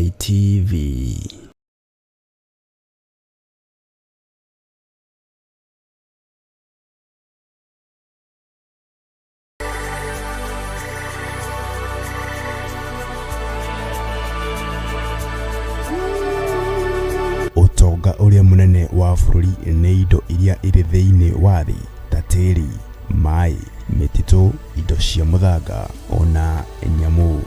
Ngai TV. Ũtonga ũrĩa mũnene wa bũrũri nĩ indo iria irĩ thĩinĩ wa thĩ ta tĩri, maĩ, mĩtitũ, indo cia mũthanga ona nyamũ.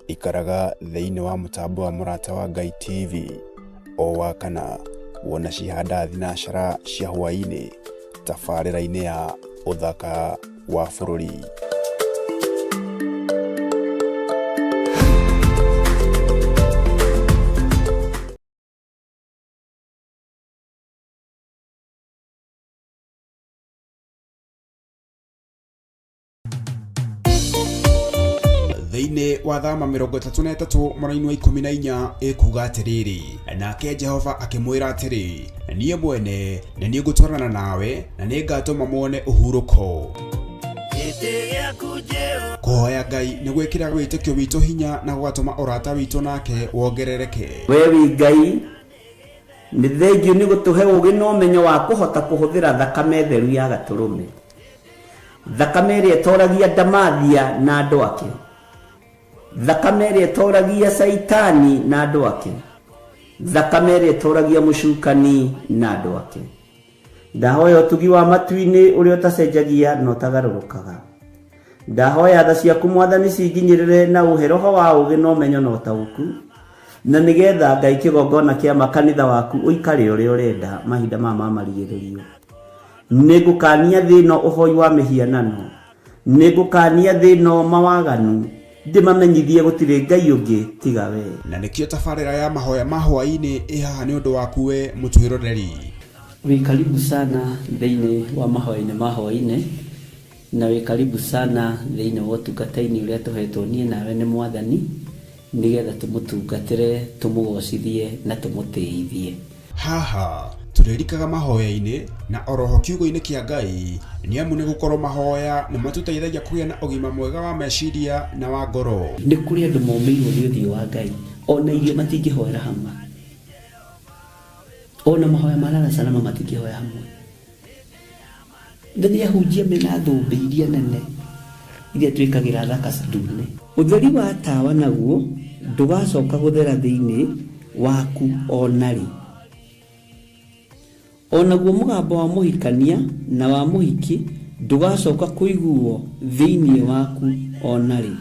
Ikaraga thĩinĩ wa mũtambo wa Mũrata wa Ngai TV o Wakana wona cihanda thinacara cia hwaĩ-inĩ tabarĩra-inĩ ya ũthaka wa bũrũri. Thĩinĩ wa Thama 33 mũraini wa 14 ĩkuga atĩrĩrĩ, nake Jehova akĩmwĩra atĩrĩ, niĩ mwene nĩ niĩ ngũtwarana nawe na nĩ ngatũma muone ũhurũko. Kũhoya Ngai nĩ gwĩkĩraga wĩtĩkio witũ hinya na gũgatũma ũrata witũ nake wongerereke. We wĩ Ngai, nĩ thengiũ nĩ gũtũhe ũũgĩ na ũmenyo wa kũhota kũhũthĩra thakame theru ya Gatũrũme. Thakame ĩrĩa ĩtoragia ndamathia na andũ ake. Thakame ĩrĩa ĩtoragia Caitani na andũ ake. Thakame ĩrĩa ĩtoragia mũcukani na andũ ake. Ndahoya ũtugi wa matu-inĩ ũrĩa ũtacenjagia na ũtagarũrũkaga. Ndahoya tha ciaku Mwathani cinginyĩrĩre na ũhe roho wa ũũgĩ na ũmenyo na ũtaũku, na nĩgetha Ngai kĩgongona kĩa ma kanitha waku ũikare ũrĩa ũrenda mahinda maya ma marigĩrĩrio. Nĩngũkaania thĩ ĩno ũhoi wa mĩhianano, nĩngũkaania thĩ ĩno mawaganu, ndĩmamenyithie gũtirĩ Ngai ũngĩ tiga wee. Na nĩkĩo tabarĩra ya mahoya ma hwaĩ-inĩ ĩ haha nĩ ũndũ waku we mũtwĩroreri. Wĩ karibu sana thĩinĩ wa mahoya-inĩ ma hwaĩ-inĩ, na wĩ karibu sana thĩinĩ wa ũtungata-inĩ ũrĩa tũhetwo niĩ nawe nĩ Mwathani, nĩgetha tũmũtungatĩre, tũmũgocithie na tũmũtĩithie. Haha tũrĩrikaga mahoya-inĩ na oroho kiugo-inĩ kĩa Ngai nĩ amu nĩ gũkorwo mahoya nĩ matũteithagia kũgĩa na ũgima mwega wa meciria na wa ngoro. Nĩ kũrĩ andũ momĩirwo nĩ ũthiũ wa Ngai, ona irio matingĩhoera hamwe, ona mahoya ma lala salama matingĩhoya hamwe. Na nĩ ahunjia mena thũmbĩ iria nene iria twĩkagĩra thaka ndune. Ũtheri wa tawa naguo ndũgacoka gũthera thĩinĩ waku o na rĩ. O naguo mũgambo wa mũhikania na wa mũhiki ndũgacoka kũiguwo thĩinĩ waku o na rĩ.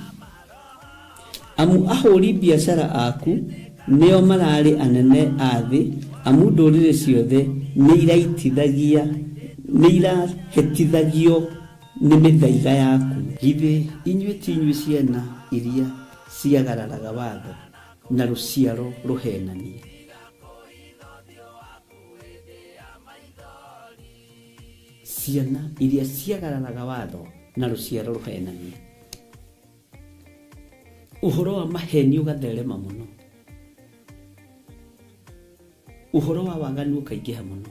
Amu ahũri biacara aku nĩo mararĩ anene a thĩ, amu ndũrĩrĩ ciothe nĩirahĩtithagio nĩ mĩthaiga yaku. Githĩ inyuĩ ti inyuĩ ciana iria ciagararaga watho, na rũciaro rũheenania? Ciana iria ciagararaga watho, na rũciaro rũheenania. Ũhoro wa maheni ũgatherema mũno, ũhoro wa waganu ũkaingĩha mũno.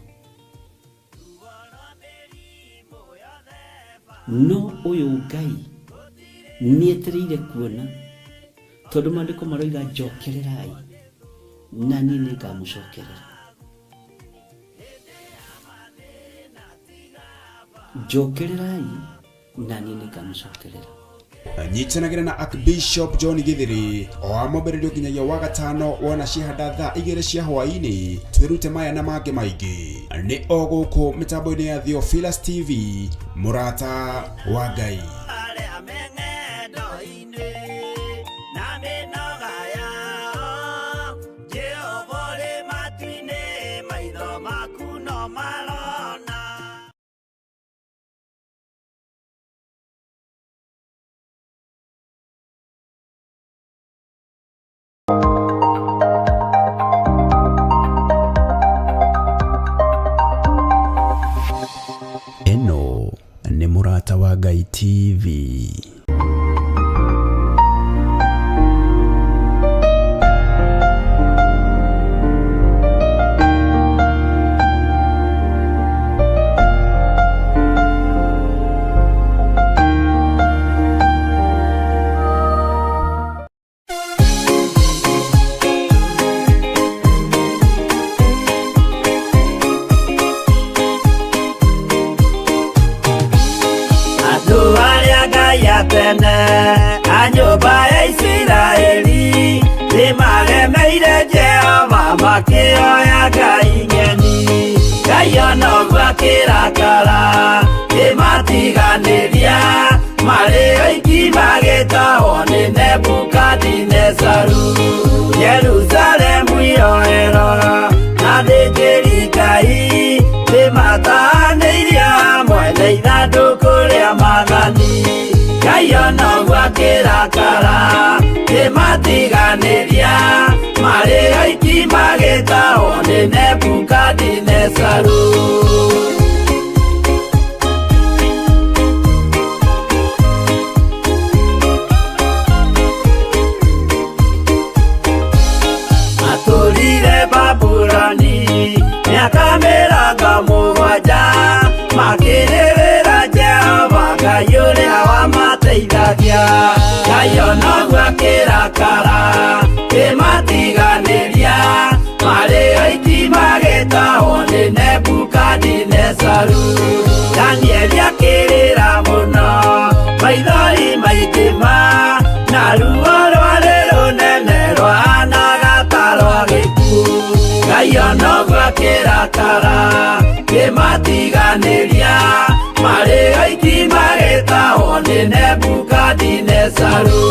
No ũyũ Ngai nĩetereire kuona, tondũ maandĩko maroiga njokererai na niĩ nĩngamũcokerera. Njokererai na niĩ nĩngamũcokerera. Nyitanagĩra na Archbishop John Githiri o wa mwambĩrĩrio nginyagia wa gatano wona ciahanda thaa 2 cia hwaĩ-inĩ twĩrute maya na mangĩ maingĩ nĩ o gũkũ mĩtambo-inĩ ya Theophilus TV mũrata wa Ngai. Arĩa me ng'endo-inĩ. Mũrata wa Ngai TV. Andũ arĩa Ngai atene a nyũmba ya Isiraeli nĩmaremeire Jehova makĩoya ngai ng'eni. Ngai ona ũguo akĩrakara kĩmatiganĩria marĩ oiki magĩtahwo nĩ Nebukadinezaru. Jerusalemu iroero na athĩnjĩri Ngai nĩmatahanĩirio hamwe na ithandũkũ rĩa maathani. Ngai ona ũguo akĩrakara kĩmatiganĩria marĩ oiki magĩtahwo nĩ Nebukadinezaru. Matũrire Babuloni mĩaka 70 makĩrĩrĩra Jehova Ngai ũrĩa wamateithagia. Ngai ona ũguo akĩrakara kĩmatiganĩria marĩ oiki magĩtahwo nĩ Nebukadinezaru. Danieli akĩrĩra mũno maithori maingĩ ma na ruo rwarĩ rũnene rwahanaga ta rwa gĩkuũ. Ngai ona ũguo akĩrakara kĩmatiganĩria marĩ oiki magĩtahwo nĩ Nebukadinezaru.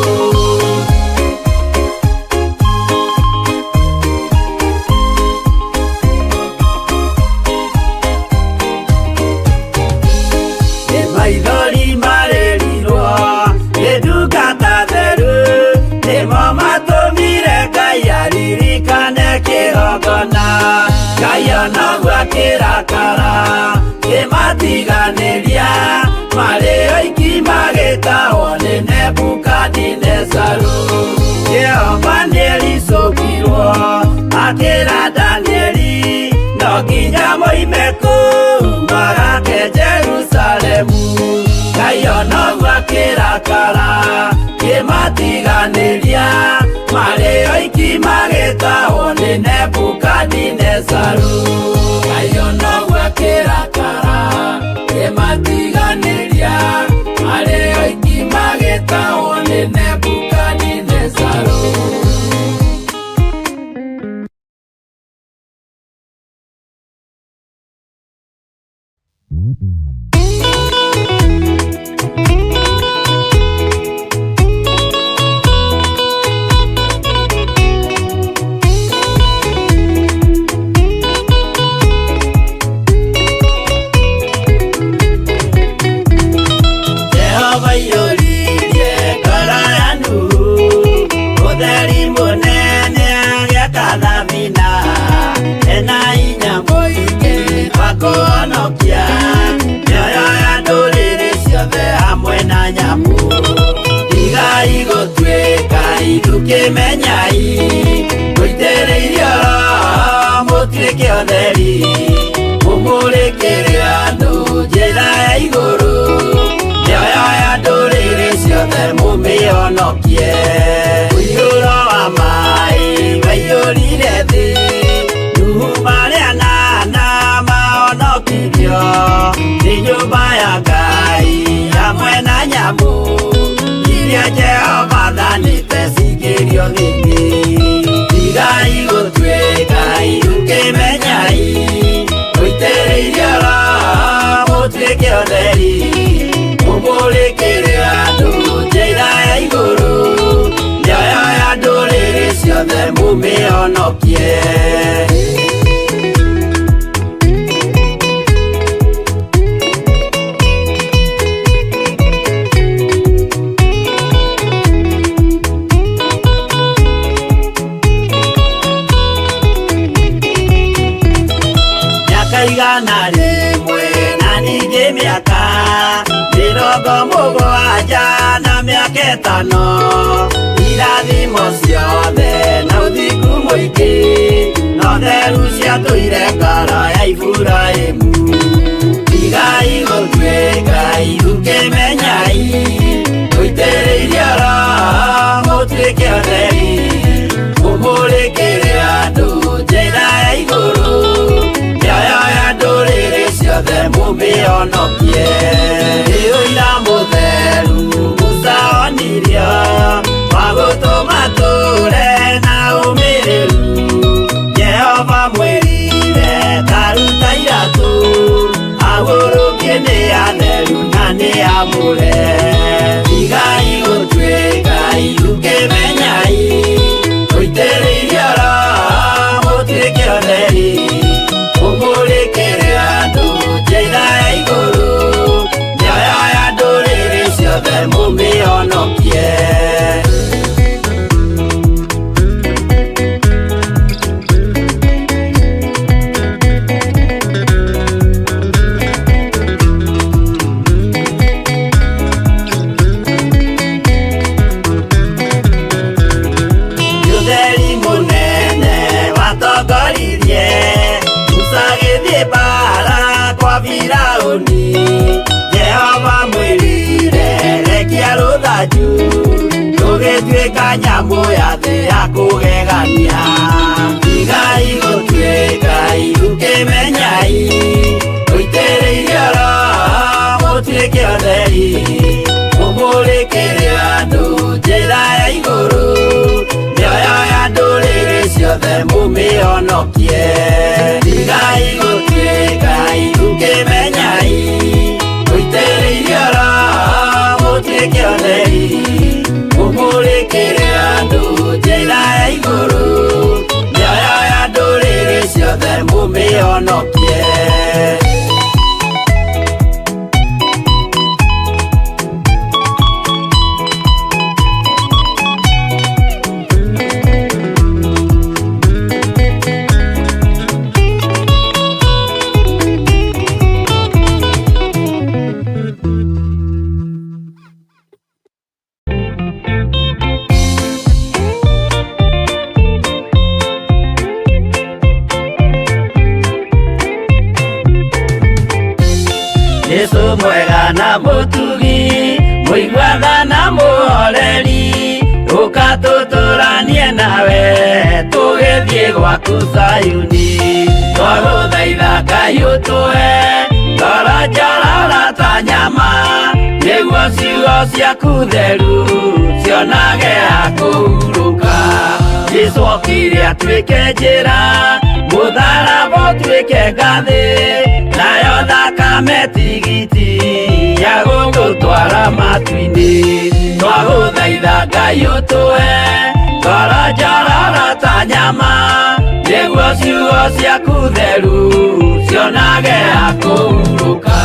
Nĩ maithori marĩrirwo nĩ ndungata theru nĩmo matũmire Ngai aririkane kĩgongona. Ngai ona ũguo akĩrakara kĩmatiganĩria marĩ oiki magĩtahwo nĩ Nebukadinezaru. Jehova nĩericũkirwo akĩra Danieli no nginya moime kũu magake Jerusalemu. Ngai ona ũguo akĩrakara kĩmatiganĩria marĩ oiki magĩtahwo nĩ Nebukadinezaru. Ngai ona ũguo akĩrakara kĩmatiganĩria marĩ oiki magĩtahwo nĩ Nebukadinezaru. Jehova aiyũririe ngoro ya Nuhu ũtheri mũnene agĩaka thabina ena hinya mũingĩ wa kũhonokia mĩoyo ya ndũrĩrĩ ciothe hamwe na nyamũ. Tigai gũtuĩka ithukĩmenyai mũitĩrĩirio Roho mũtuĩke ũtheri mũmũrĩkĩre andũ njĩra ya igũrũ mĩoyo ya ndũrĩrĩ ciothe mũmĩhonokie. Mũiyũro wa maĩ waiyũrire thĩ Nuhu marĩ anana mahonokirio nĩ nyũmba ya Ngai hamwe na nyamũ iria Jehova athanĩte cingĩrio thĩinĩ. Tigai gũtuĩka ithukĩmenyai mũitĩrĩirio Roho mũtuĩke ũtheri mũmũrĩkĩre andũ njĩra ya igũrũ mĩoyo ya ndũrĩrĩ ciothe mũmĩhonokie. Mĩaka 100 na ningĩ mĩaka Mĩrongo mũgwanja na mĩaka ĩtano, irathimo ciothe na ũthingu mũingĩ, na ũtheru ciatũire ngoro ya Iburahĩmu. Tigai gũtuĩka irukĩmenyai, mũitĩrĩirie Roho mũtuĩke ũtheri, mũmũrĩkĩre andũ njĩra ya igũrũ, mĩoyo ya ndũrĩrĩ ciothe mũmĩhonokie. Nĩ ũira mũtheru Musa onirio, wa gũtũma tũre na ũmĩrĩru. Jehova mwĩrire taruta iratũ, agũrũkie nĩ atheru na nĩ amũre. Tigai gũtuĩka irukĩmenyai, mũitĩrĩirie Roho mũtuĩke ũtheri, mũmũrĩkĩre andũ njĩra ya igũrũ, mĩoyo ya ndũrĩrĩ ciothe mũmĩhonokie. Ũtheri mũnene watongoririe Musa agĩthiĩ mbara kwa Firaũni. Jehova mwĩrire rekia rũthanju, rũgĩtuĩka nyamũ ya thĩ ya kũgegania. Tigai gũtuĩka irukĩmenyai, mũitĩrĩirie Roho mũtuĩke ũtheri, mũmũrĩkĩre andũ njĩra ya igũrũ, mĩoyo ya ndũrĩrĩ ciothe mũmĩhonokie. Tigai gũtuĩka irukĩmenyai, mũitĩrĩirie Roho mũtuĩke ũtheri, mũmũrĩkĩre andũ njĩra ya igũrũ, mĩoyo ya ndũrĩrĩ ciothe mũmĩhonokie. Jesu mwega na mũtugi, mũiguatha na mũhoreri, ũka tũtũranie nawe tũgĩthiĩ gwaku Zayuni. Twagũthaitha Ngai ũtũhe ngoro njororo ta nyama, nĩguo ciugo ciaku theru cionage ha kũhurũka. Jesu okire atuĩke njĩra, mũtharaba ũtuĩke ngathĩ, nayo thakame tigiti ya gũgũtwara matu-inĩ. Twagũthaitha Ngai ũtũhe ngoro njororo ta nyama, nĩguo ciugo ciaku theru cionage ha kũhurũka.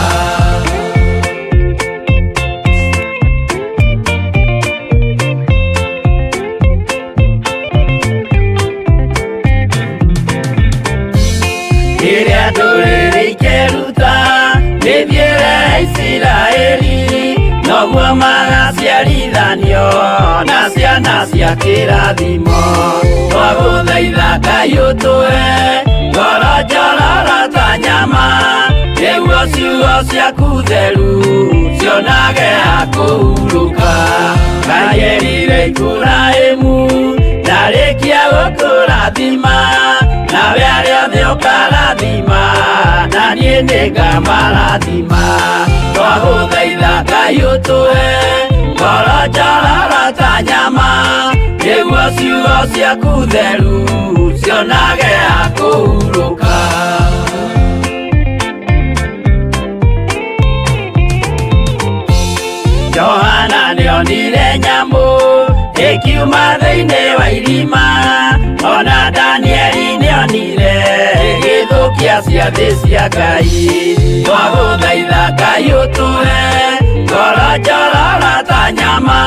Rĩrĩa ndũrĩrĩ ikeruta mĩthiĩre ya Isiraeli, noguo magaciarithanio na ciana cia kĩrathimo. Twagũthaitha Ngai ũtũhe ngoro njororo ta nyama, nĩguo ciugo ciaku theru cionage ha kũhurũka. Ngai erire Iburahĩmu ndarĩkia gũkũrathima, nawe arĩa othe ũkarathima, na niĩ nĩngamarathima. Twagũthaitha Ngai ũtũhe ngoro njororo ta nyama, nĩguo ciugo ciaku theru cionage ha kũhurũka. Johana nĩonire nyamũ ĩkiuma thĩinĩ wa irima, ona Danieli nĩonire ĩgĩthũkia ciathĩ cia Ngai. Twagũthaitha Ngai ũtũhe ngoro njororo ta nyama,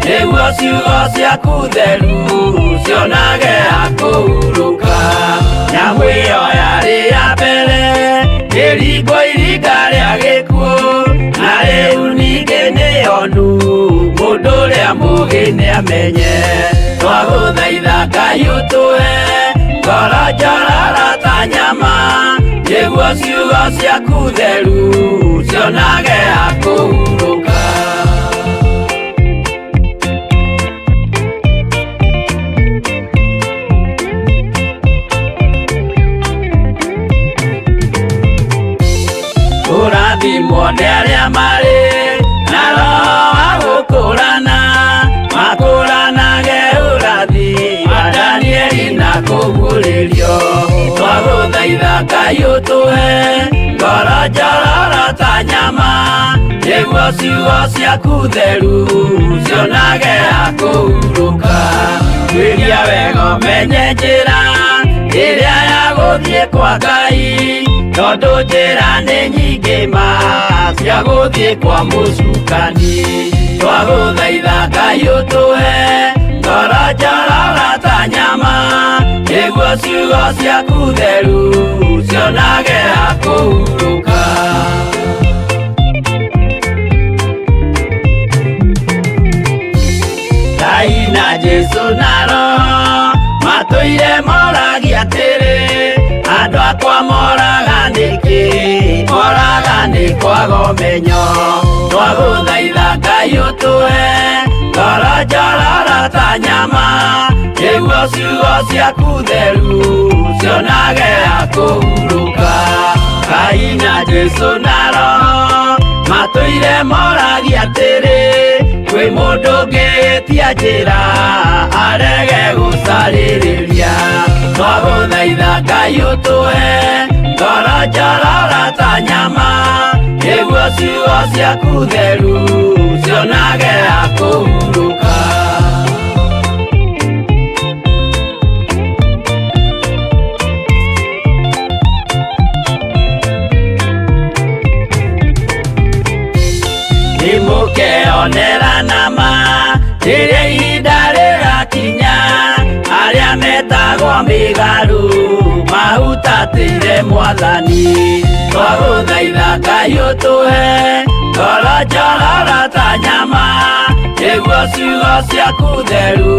nĩguo ciugo ciaku theru cionage ha kũhurũka. Nyamũ ĩyo yarĩ ya mbere ĩringwo iringa rĩa gĩkuũ, na rĩu ningĩ Nĩamenye twagũthaitha Ngai ũtũhe ngoro njororo ta nyama nĩguo ciugo ciaku theru cionage ha kũhurũka. Kũrathimwo nĩ arĩa marĩ na roho wa gũkũrana makũranage ũrathi wa Danieli na kũguũrĩrio. Twagũthaitha Ngai ũtũhe ngoro njororo ta nyama nĩguo ciugo ciaku theru cionage ha kũhurũka. Tuĩria wega ũmenye njĩra ĩrĩa ya gũthiĩ kwa Ngai tondũ njĩra nĩ nyingĩ ma cia gũthiĩ kwa mũcukani. Twagũthaitha Ngai ũtũhe ngoro njororo ta nyama nĩguo ciugo ciaku theru cionage ha kũhurũka. Ngai na Jesũ na Roho matũire moragia atĩrĩ andũ akwa moraga nĩkĩ moraga nĩ kwaga ũmenyo. Twagũthaitha Ngai ũtũhe ngoro njororo ta nyama nĩguo ciugo ciaku theru cionage ha kũhurũka. Ngai na Jesũ na Roho matũire moragia atĩrĩ kwĩ mũndũ ũngĩtia njĩra arege gũcarĩrĩria. Twagũthaitha Ngai ũtũhe ngoro njororo ta nyama nĩguo ciugo ciaku theru cionage ha kũhurũka. Nĩmũkeonera nama rĩrĩa ihinda rĩgakinya arĩa metagwo mĩgarũ mahutatĩire Mwathani. Twagũthaitha Ngai ũtũhe ngoro njororo ta nyama nĩguo ciugo ciaku theru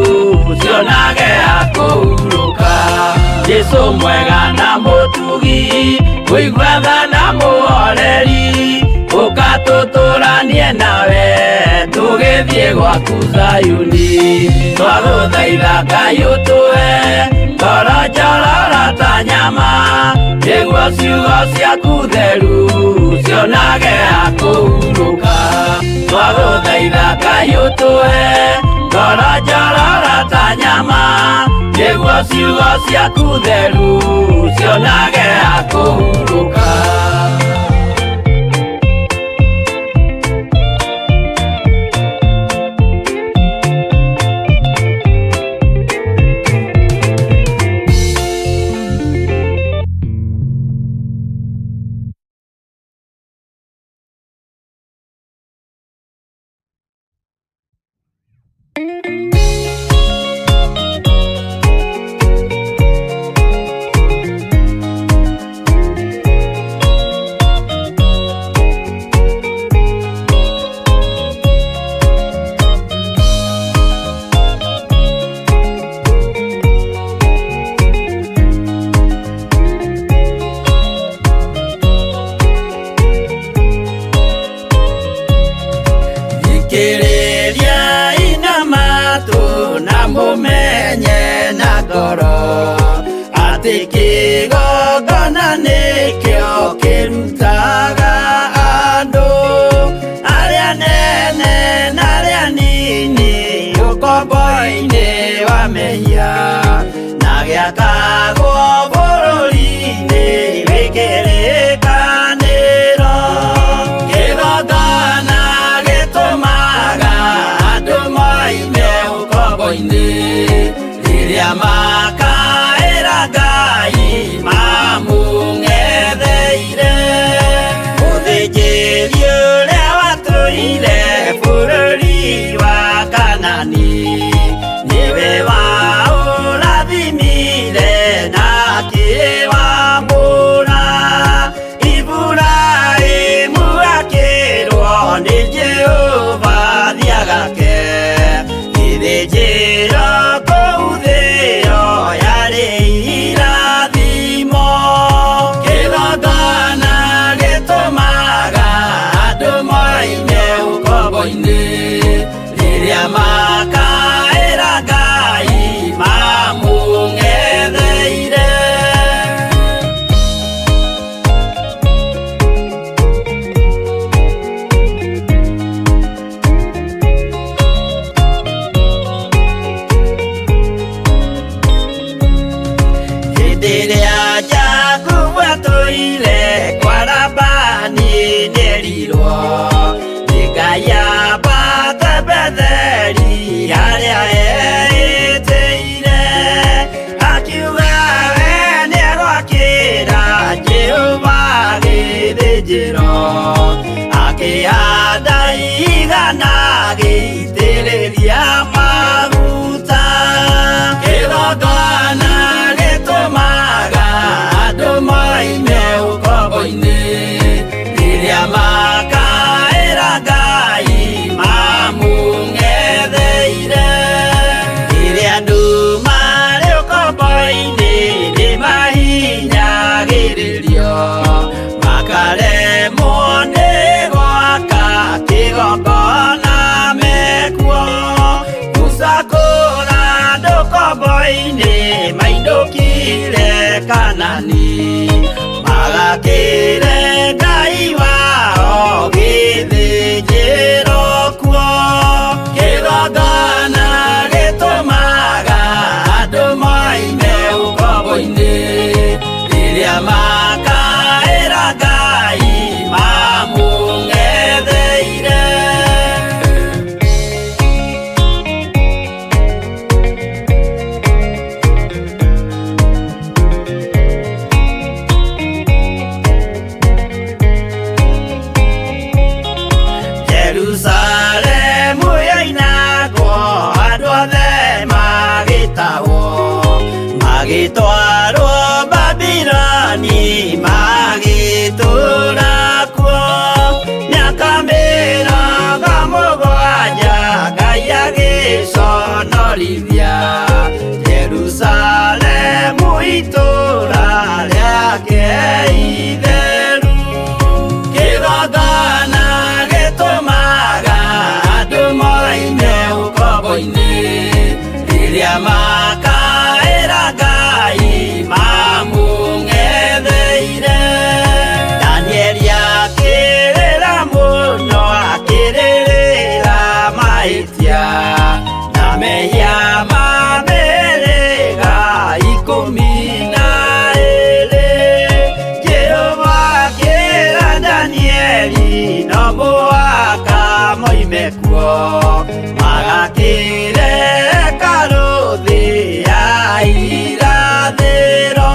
cionage ha kũhurũka. Jesũ mwega na mũtugi mũigua tha na mũhoreri ũka tũtũranie nawe tũgĩthiĩ gwaku Zayuni. Twagũthaitha Ngai ũtũhe ngoro njororo ta nyama nĩguo ciugo ciaku theru cionage ha kũhurũka. Twagũthaitha Ngai ũtũhe ngoro njororo ta nyama nĩguo ciugo ciaku theru cionage ha kũhurũka. Kĩgongona nĩkĩo kĩrutaga andũ arĩa nene na arĩa nini ũkombo-inĩ wa mehia na gĩakagwo bũrũri-inĩ wĩ kĩrĩkanĩro. Kĩgongona gĩtũmaga andũ moime ũkombo-inĩ rĩrĩa makaĩra Ngai mamũng'etheire. Mũthĩnjĩri ũrĩa watũire bũrũri wa Kanani nĩwe waũrathimire na akĩwamũra. Iburahĩmu akĩrwo nĩ Jehova thiĩ agake. Akĩmũtwarithia Jerusalemu itũũra rĩake itheru. Kĩgongona gĩtũmaga andũ moime ũkombo-inĩ, rĩrĩa makaĩra Ngai mamũng'etheire. Danieli akĩrĩra mũno, akĩrĩrĩra mahĩtia na mehia ma mĩhĩrĩga 12. Jehova akĩra Danieli no mũhaka moime kuo, magakĩre hekarũ thĩ ya irathĩro.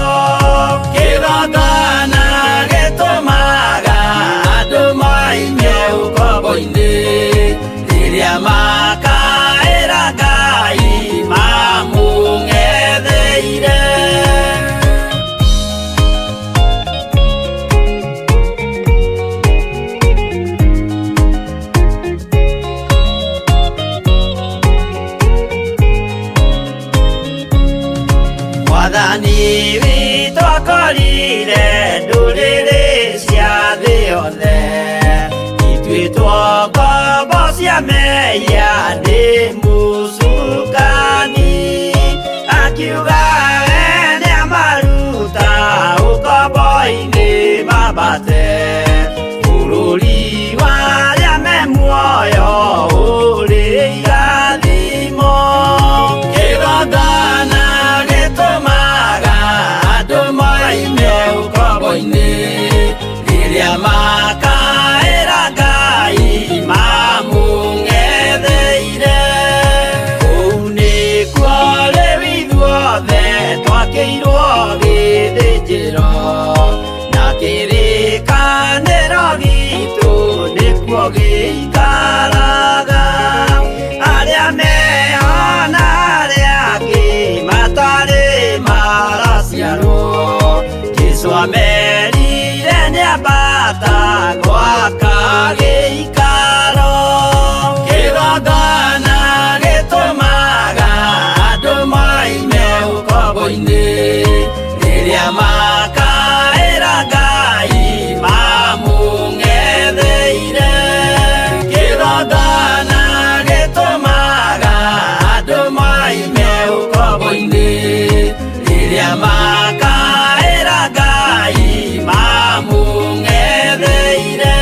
Kĩgongona gĩtũmaga andũ moime ũkombo-inĩ, rĩrĩa makaĩra Ngai mamũng'etheire. Mwathani witũ akorire ndũrĩrĩ cia thĩ yothe ituĩtwo ngombo cia mehia nĩ mũcukani, akiuga we nĩamaruta ũkombo-inĩ mambate bũrũri wa arĩa me muoyo ũrĩ irathimo. Kĩgongona gĩtũmaga andũ moime ũkombo-inĩ, rĩrĩa makaĩra Ngai mamũng'etheire. Kũu nĩkuo rĩu ithuothe twakĩirwo gĩthĩnjĩro, na kĩrĩkanĩro gitũ nĩkuo gĩikaraga. Arĩa meho na arĩa angĩ matarĩ maraciarwo, Jesũ amerire nĩambata gwaka gĩikaro. Kĩgongona gĩtũmaga andũ moime ũkombo-inĩ, rĩrĩa makaĩra Ngai mamũng'etheire. Kĩgongona gĩtũmaga andũ moime ũkombo-inĩ, rĩrĩa makaĩra Ngai mamũng'etheire.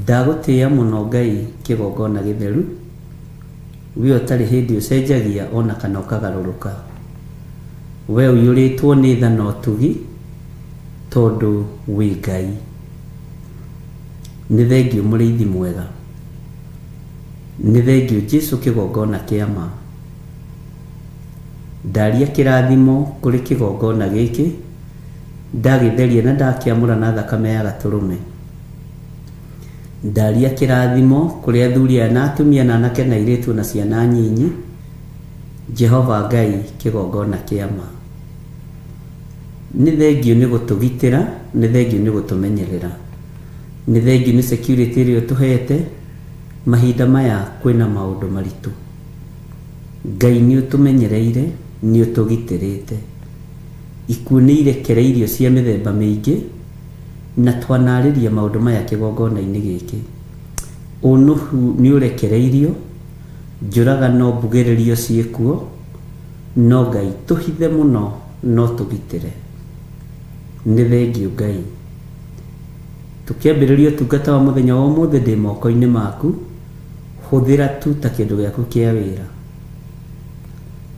Ndagũtĩĩa mũno Ngai kĩgongona gĩtheru, we ũtarĩ hĩndĩ ũcenjagia ona kana ũkagarũrũka. We ũiyũrĩtwo nĩ tha na ũtugi tondũ wĩ Ngai. Nĩ thengiũ mũrĩithi mwega, nĩ thengiũ Jesu kĩgongona kĩa ma. Ndaria kĩrathimo kũrĩ kĩgongona gĩkĩ, ndagĩtheria na ndakĩamũra na thakame ya gatũrũme. Ndaria kĩrathimo kũrĩ athuri aya na atumia na anake na airĩtu na ciana nyinyi, Jehova Ngai kĩgongona kĩa ma. Nĩ thengiũ nĩ gũtũgitĩra, nĩ thengiũ nĩ gũtũmenyerera, nĩ thengiũ nĩ security ĩrĩa ũtũhete mahinda maya kwĩna maũndũ maritũ. Ngai nĩ ũtũmenyereire, nĩ ũtũgitĩrĩte. Ikuũ nĩ irekereirio cia mĩthemba mĩingĩ, na twanarĩria maũndũ maya kĩgongona-inĩ gĩkĩ. Ũnũhu nĩ ũrekereirio, njũragano mbugĩrĩrio ciĩkuo, no Ngai tũhithe mũno no tũgitĩre. Nĩ thengiũ Ngai. Tũkĩambĩrĩria ũtungata wa mũthenya wa ũmũthĩ ndĩ moko-inĩ maku, hũthĩra tu ta kĩndũ gĩaku kĩa wĩra.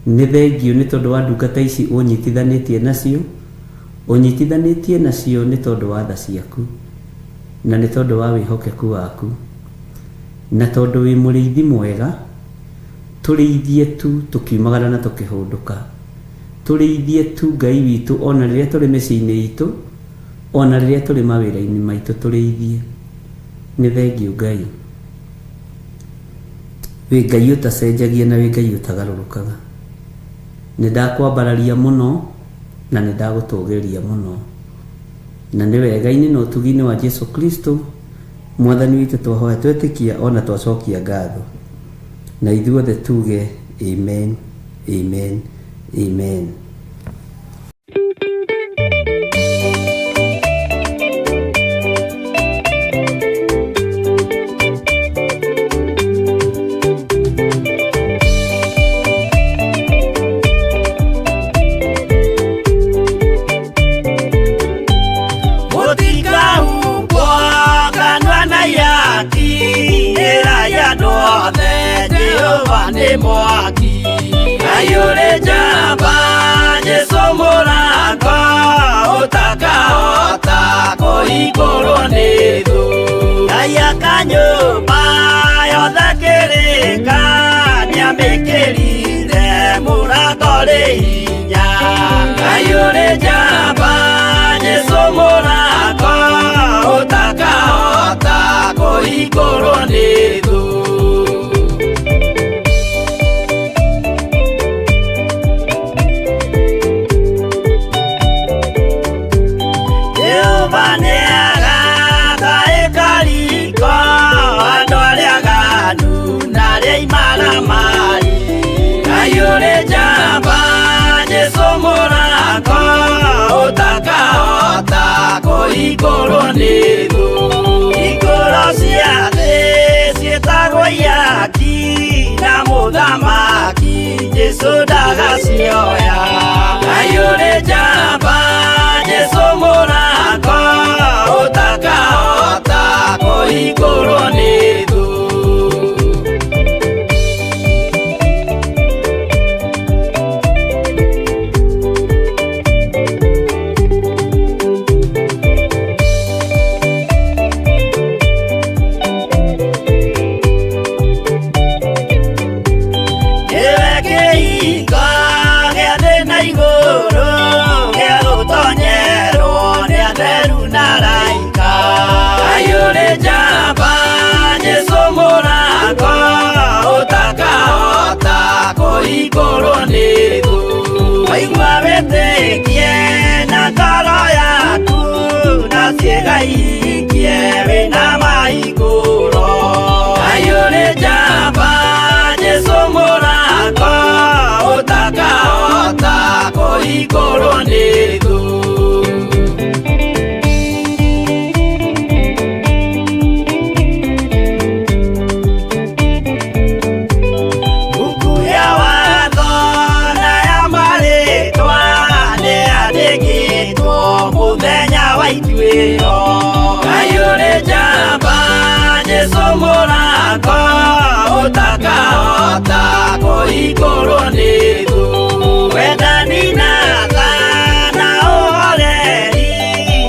Nĩ thengiũ nĩ tondũ wa ndungata ici ũnyitithanĩtie nacio, ũnyitithanĩtie nacio nĩ tondũ wa tha ciaku, na nĩ tondũ wa wĩhokeku waku, na tondũ wĩ mũrĩithi mwega, tũrĩithie tu tũkiumagara na tũkĩhũndũka. Tũrĩithie tu Ngai witũ ona rĩrĩa tũrĩ mĩciĩ-inĩ itũ, ona rĩrĩa tũrĩ mawĩra-inĩ maitũ tũrĩithie. Nĩ thengiũ Ngai. Wĩ Ngai ũtacenjagia na wĩ Ngai ũtagarũrũkaga. Nĩ ndakwambararia mũno na nĩ ndagũtũgĩria mũno. Na nĩ wega-inĩ na ũtugi-inĩ wa Jesu Kristo Mwathani witũ twahoya twetĩkia ona twacokia ngatho. Na ithuothe tuge amen, amen, amen. Mũtikahumbwo kanua na ihaki, ĩrai andũ othe Jehova nĩ mwaki. Ngai ũrĩ njamba, Jesũ mũrango, ũtakahota kũhingũrwo nĩ thũ. Ngai aka nyũmba yothe kĩrĩka, nĩamĩkĩrire mũrango rĩ hinya. Ngai ũrĩ njamba, Jesũ mũrango, ũtakahota kũhingũrwo nĩ thũ. Jehova nĩagaka ĩkariko andũ arĩa aganu na arĩa imaramari. Ngai ũrĩ njamba, Jesũ mũrango, ũtakahota kũhingũrwo nĩ thũ. Hingũro cia thĩ ciĩtagwo ihaki, na mũthamaki Jesũ ndagacioya. Ngai ũrĩ njamba, Jesũ mũrango, ũtakahota kũhingũrwo nĩ thũ. Nĩwe kĩhingo gĩa thĩ na igũrũ, gĩa gũtonyerwo nĩ atheru na araika. Ngai ũrĩ njamba, Jesũ mũrango, ũtakahota kũhingũrwo nĩ thũ. Waigua wĩtĩkie na ngoro yaku, na ciĩga ihingie wĩna mahingũro. Ngai ũrĩ njamba, Jesũ mũrango, ũtakahota kũhingũrwo nĩ thũ. Buku ya watho na ya marĩtwa nĩyandĩkĩtwo mũthenya wa ituĩro. Ngai ũrĩ njamba, Jesũ mũrango, ũtakahota kũhingũrwo nĩ thũ. Wendani na tha na ũhoreri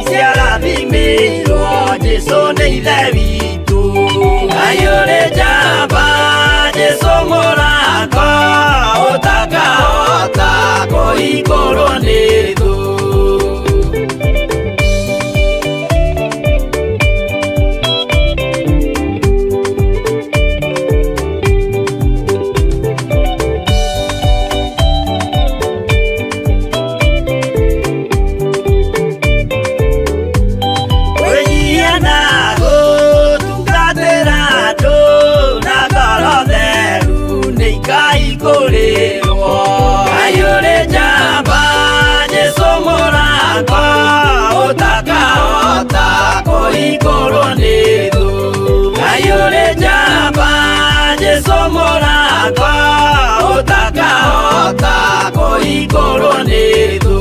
ciarathimĩirwo Jesũ nĩ Ithe witũ. Ngai ũrĩ njamba, Jesũ mũrango, ũtakahota kũhingũrwo nĩ thũ. Kwĩnyihia na gũtungatĩra andũ na ngoro theru nĩ ikahingũrĩrwo. Ngai ũrĩ njamba, Jesũ mũrango, ũtakahota kũhingũrwo nĩ thũ. Ngai ũrĩ njamba, Jesũ mũrango, ũtakahota kũhingũrwo nĩ thũ.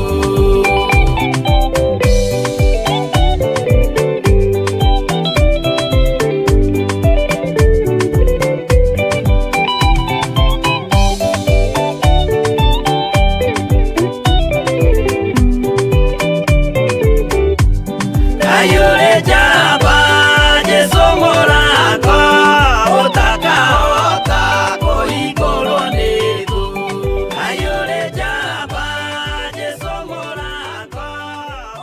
Ngai ũrĩ njamba, Jesũ mũrango ũtakahota kũhingũrwo nĩ thũ. Ngai ũrĩ njamba, Jesũ mũrango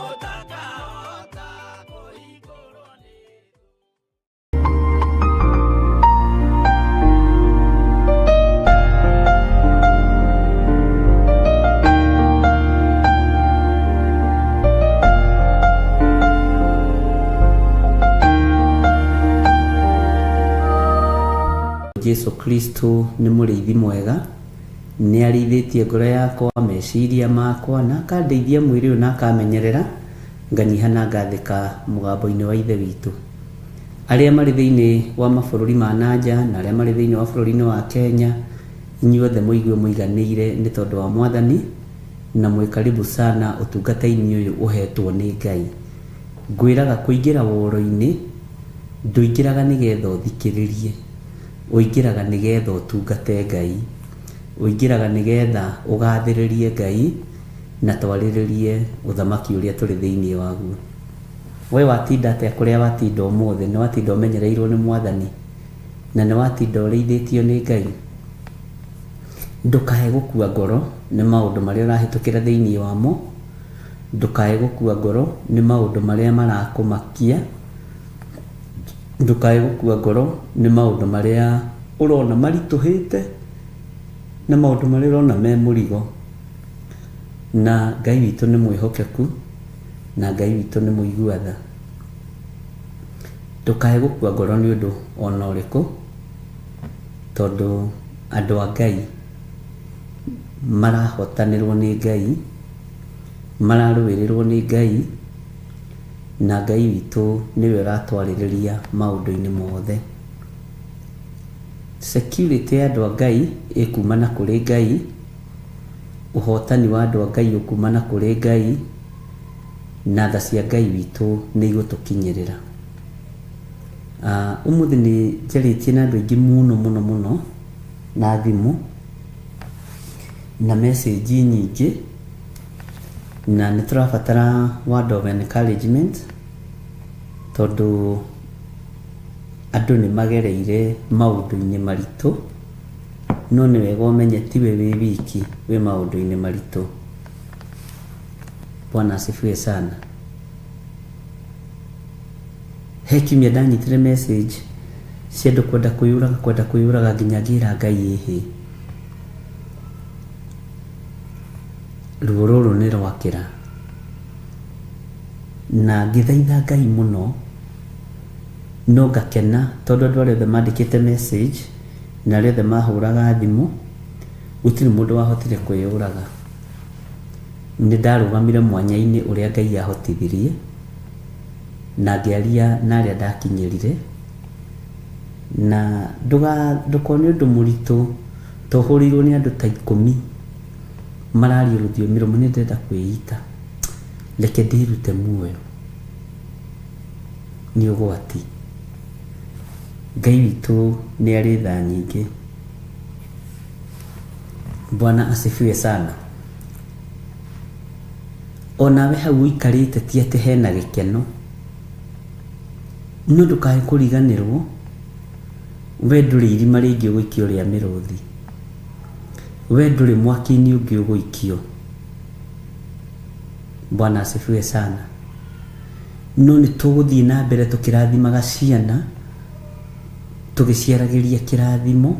ũtakahota kũhingũrwo nĩ thũ. Jesu Kristo nĩ mũrĩithi mwega, nĩ arĩithĩtie ngoro yakwa, meciria makwa, na akandeithia mwĩrĩ ũyũ na akamenyerera, nganyiha na ngathĩka mũgambo-inĩ wa Ithe witũ. Arĩa marĩ thĩinĩ wa mabũrũri ma nanja na arĩa marĩ thĩinĩ wa bũrũri-inĩ wa Kenya, inyuothe mũigue mũiganĩire nĩ tondũ wa Mwathani, na mwĩ karibu sana ũtungata-inĩ ũyũ ũhetwo nĩ Ngai. Ngwĩraga kũingĩra woro-inĩ, ndũingĩraga nĩgetha ũthikĩrĩrie, ũingĩraga nĩgetha ũtungate Ngai, ũingĩraga nĩgetha ũgathĩrĩrie Ngai na twarĩrĩrie ũthamaki ũrĩa tũrĩ thĩinĩ waguo. We watinda atĩa kũrĩa watinda ũmũthĩ? Nĩ watinda ũmenyereirwo nĩ Mwathani? Na nĩ watinda ũrĩithĩtio nĩ Ngai? Ndũkae gũkua ngoro nĩ maũndũ marĩa ũrahĩtũkĩra thĩinĩ wamo, ndũkae gũkua ngoro nĩ maũndũ marĩa marakũmakia, ndũkae gũkua ngoro nĩ maũndũ marĩa ũrona maritũhĩte na maũndũ marĩa ũrona me mũrigo. Na Ngai witũ nĩ mwĩhokeku, na Ngai witũ nĩ mũigua tha. Ndũkae gũkua ngoro nĩ ũndũ ona ũrĩkũ, tondũ andũ a Ngai marahotanĩrwo nĩ Ngai, mararũĩrĩrwo nĩ Ngai, na Ngai witũ nĩwe ũratwarĩrĩria maũndũ-inĩ mothe. Security ya andũ a Ngai ĩkumana kũrĩ Ngai, ũhotani wa andũ a Ngai ũkumana kũrĩ Ngai, na tha cia Ngai witũ nĩ igũtũkinyĩrĩra. Ũmũthĩ nĩ njarĩtie na andũ aingĩ mũno mũno mũno na thimũ na message nyingĩ, na nĩ tũrabatara word of encouragement tondũ andũ nĩ magereire maũndũ-inĩ maritũ, no nĩ wega ũmenye tiwe wĩ wiki wĩ maũndũ-inĩ maritũ. Bwana asifiwe sana. He kiumia ndanyitire message cia andũ kwenda kwĩyũraga, kwenda kwĩyũraga nginya ngĩra Ngai ĩhĩ. Ruo rũrũ nĩ rwakĩra. Na ngĩthaitha Ngai mũno, no ngakena tondũ andũ arĩa othe mandĩkĩte message na arĩa othe mahũraga thimũ, gũtirĩ mũndũ wahotire kwĩyũraga. Nĩ ndarũgamire mwanya-inĩ ũrĩa Ngai ahotithirie, na ngĩaria na arĩa ndakinyĩrire, na ndũkone ũndũ mũritũ to ũhũrĩirwo nĩ andũ ta ikũmi mararia rũthiomi rũmwe, nĩ ndĩrenda kwĩita, reke ndĩrute muoyo. Nĩ ũgwati. Ngai witũ nĩ arĩ tha nyingĩ. Bwana asifiwe sana. Onawe hau ũikarĩte ti atĩ hena gĩkeno, no ndũkae kũriganĩrwo we ndũrĩ irima rĩngĩ ũgũikio rĩa mĩrũthi, we ndũrĩ mwaki-inĩ ũngĩ ũgũikio. Bwana asifiwe sana. No nĩ tũgũthiĩ na mbere tũkĩrathimaga ciana, tũgĩciaragĩria kĩrathimo,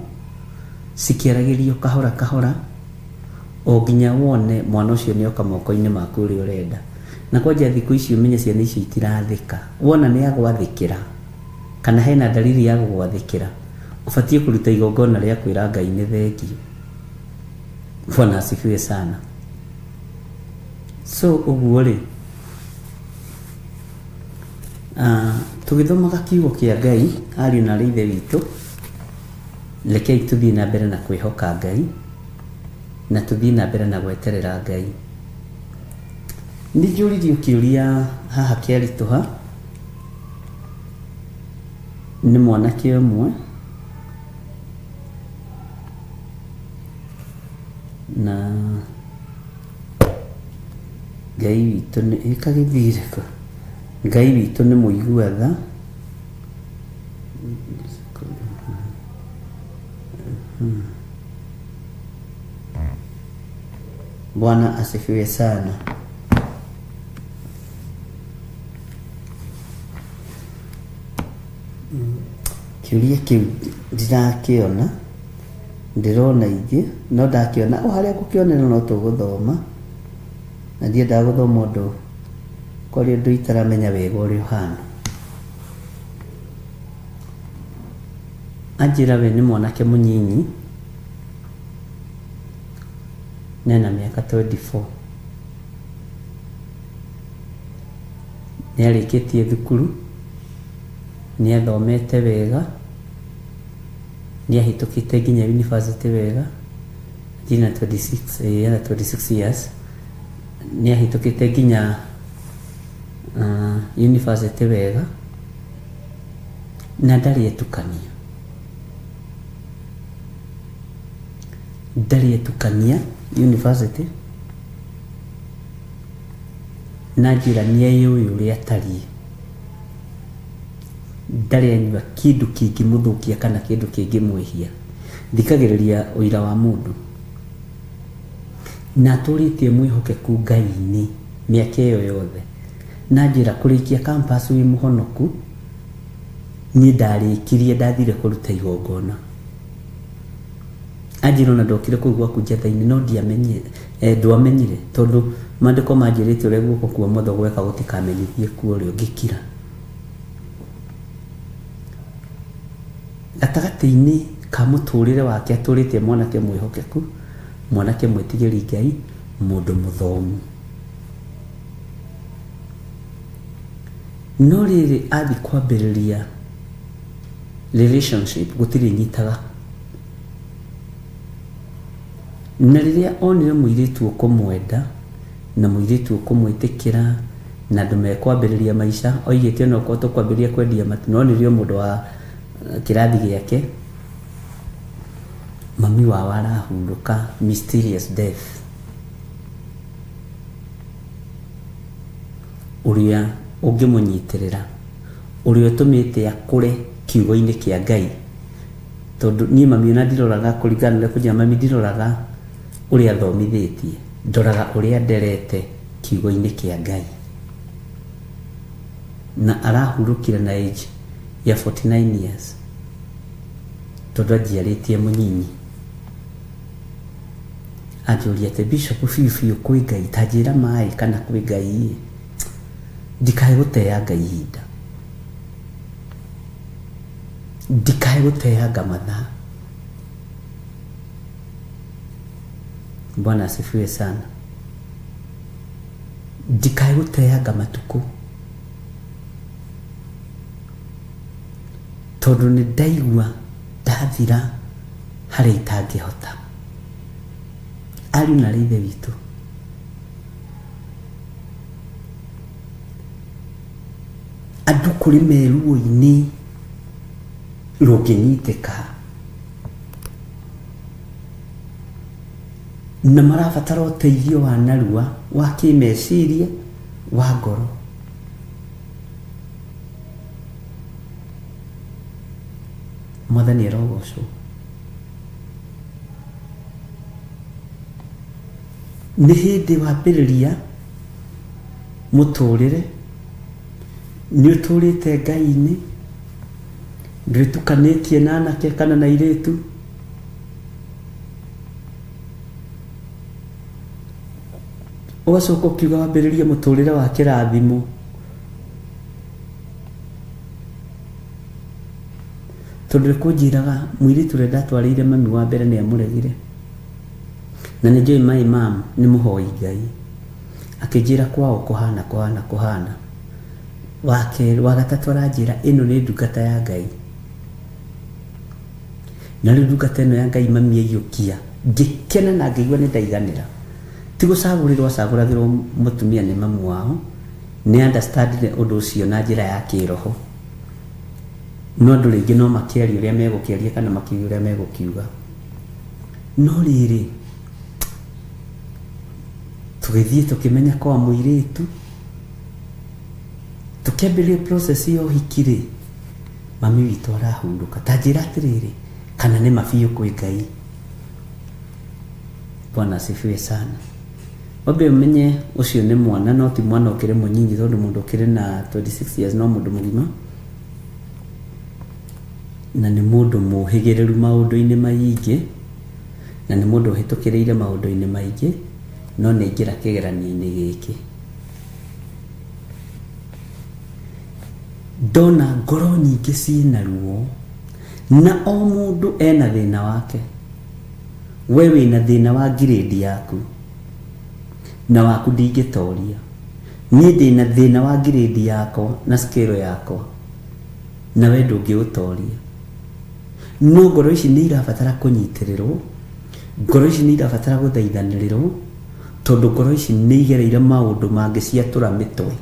cikĩaragĩrio kahora kahora, o nginya wone mwana ũcio nĩ oka moko-inĩ maku ũrĩa ũrenda. Na kwanja thikũ ici ũmenye ciana icio itirathĩka. Wona nĩ agwathĩkĩra, kana hena dalili ya gũgwathĩkĩra, ũbatiĩ kũruta igongona rĩa kwĩra Ngai nĩ thengiũ. Bwana asifiwe sana. So ũguo rĩ, tũgĩthomaga kiugo kĩa Ngai, ariũ na aarĩ a Ithe witũ, rekei tũthiĩ na mbere na kwĩhoka Ngai, na tũthiĩ na mbere na gweterera Ngai. Nĩ njũririo kĩũria haha kĩaritũha nĩ mwanake ũmwe, na Ngai witũ nĩ ĩkagĩthire kũ? Ngai witũ nĩ mũigua tha. Bwana asifiwe sana. Kĩũria kĩu ndirakĩona, ndĩrona ingĩ no ndakĩona o harĩa ngũkĩonera no tũgũthoma, na ndiendaga gũthoma ũndũ kwarĩ ũndũ itaramenya wega ũrĩa ũhana. Anjĩra we nĩ mwanake mũnyinyi na ena mĩaka 24, nĩ arĩkĩtie thukuru, nĩ athomete wega, nĩ ahĩtũkĩte nginya university wega, nginya 26, ena 26 years, nĩ ahĩtũkĩte nginya university wega, na ndarĩ etukania, ndarĩ etukania university, na njĩra nĩ eyũĩ ũrĩa atariĩ, ndarĩ anyua kĩndũ kĩngĩmũthũkia kana kĩndũ kĩngĩmwĩhia. Thikagĩrĩria ũira wa mũndũ, na atũrĩtie mwĩhokeku Ngai-inĩ mĩaka ĩyo yothe, na njĩra kũrĩkia campus wĩ mũhonoku, niĩ ndarĩkirie ndathire kũruta igongona. Anjĩra ona ndokire kũu gwaku njatha-inĩ no ndiamenyire, ndwamenyire tondũ maandĩko manjĩrĩte ũrĩa guoko kwa ũmotho gweka gũtikamenyithie kuo ũrĩa ũngĩkira. Gatagatĩ-inĩ ka mũtũrĩre wake atũrĩte mwanake mwĩhokeku, mwanake mwĩtigĩri Ngai, mũndũ mũthomu. No rĩrĩ athi kwambĩrĩria relationship gũtirĩ nyitaga. Na rĩrĩa onire mũirĩtu ũkũmwenda na mũirĩtu ũkũmwĩtĩkĩra na andũ mekwambĩrĩria maica, oigĩte ona okorwo tũkwambĩrĩria kwendia matu, no nĩrĩo mũndũ wa kĩrathi gĩake, mami wao arahurũka mysterious death, ũrĩa ũngĩmũnyitĩrĩra, ũrĩa ũtũmĩte akũre kiugo-inĩ kĩa Ngai. Tondũ niĩ mami ona ndiroraga kũringana na ũrĩa kũnjĩra, mami ndiroraga ũrĩa athomithĩtie, ndoraga ũrĩa nderete kiugo-inĩ kĩa Ngai. Na arahurũkire na age ya 49 years tondũ anjiarĩtie mũnyinyi. Anjũria atĩ Bishop biũ biũ kwĩ Ngai, ta njĩra maĩ kana kwĩ Ngai, ndikae gũteanga ihinda, ndikae gũteanga mathaa. Bwana asifiwe sana. Ndikae gũteanga matukũ, tondũ nĩ ndaigua ndathira harĩa itangĩhota. Ariũ na arĩ ithe witũ, andũ kũrĩ meruo-inĩ rũngĩnyitĩka na marabatara ũteithio wa narua wa kĩmeciria, wa ngoro. Mwathani arogocwo. Nĩ hĩndĩ wambĩrĩria mũtũrĩre, nĩ ũtũrĩte Ngai-inĩ, ndwĩtukanĩtie na anake kana na airĩtu, ũgacoka ũkiuga wambĩrĩrie mũtũrĩre wa kĩrathimo. Tondũ nĩkũnjĩraga mũirĩtu ũrĩa ndatwarĩire mami wa mbere nĩ amũregire, na nĩ njũĩ my mom nĩ mũhoi Ngai, akĩnjĩra kwao kũhana kũhana kũhana. Wa kerĩ, wa gatatũ aranjĩra ĩno nĩ ndungata ya Ngai, na rĩu ndungata ĩno ya Ngai mami aiyũkia, ngĩkena na ngĩigua nĩ ndaiganĩra. Ti gũcagũrĩrwo acagũragĩrwo mũtumia nĩ mamu wao, nĩ understandire ũndũ ũcio na njĩra ya kĩroho. No andũ rĩngĩ no makĩarie ũrĩa megũkĩaria kana makiuge ũrĩa megũkiuga. No rĩrĩ, tũgĩthiĩ tũkĩmenya kwa mũirĩtu, Tũkĩambĩrĩria process ya ũhiki rĩ, mami witũ arahurũka. Ta njĩra atĩrĩrĩ, kana nĩ ma biũ kwĩ Ngai? Bwana asifiwe sana. Wambe ũmenye ũcio nĩ mwana no ti mwana ũkĩrĩ mũnyinyi tondũ mũndũ ũkĩrĩ na 26 years no mũndũ mũgima na nĩ mũndũ mũhĩgĩrĩru maũndũ-inĩ maingĩ na nĩ mũndũ ũhĩtũkĩrĩire maũndũ-inĩ maingĩ no nĩ aingĩra kĩgeranio-inĩ gĩkĩ. Ndona ngoro nyingĩ ciĩna ruo na o mũndũ ena thĩna wake. We wĩna thĩna wa ngirĩndi yaku na waku ndingĩtoria. Niĩ ndĩna thĩna wa ngirĩndi yakwa na scale yakwa na we ndũngĩũtoria. No ngoro ici nĩ irabatara kũnyitĩrĩrwo, ngoro ici nĩ irabatara gũthaithanĩrĩrwo, tondũ ngoro ici nĩ igereire maũndũ mangĩciatũra mĩtwe.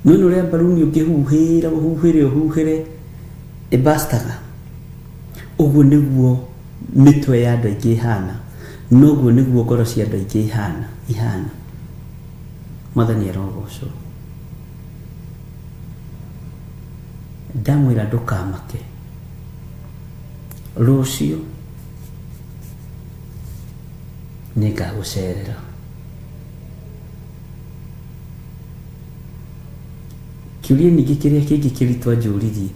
Nĩ wona ũrĩa mbaruni ũngĩhuhĩra ũhuhĩre ũhuhĩre ĩbastaga? Ũguo nĩguo mĩtwe ya andũ aingĩ ĩhana, noguo nĩguo ngoro cia andũ aingĩ ihana ihana. Mwathani arogocwo. Ndamwĩra ndũkamake. Rũciũ nĩngagũcerera. Kĩũria ningĩ kĩrĩa kĩngĩ kĩritũ anjũririe,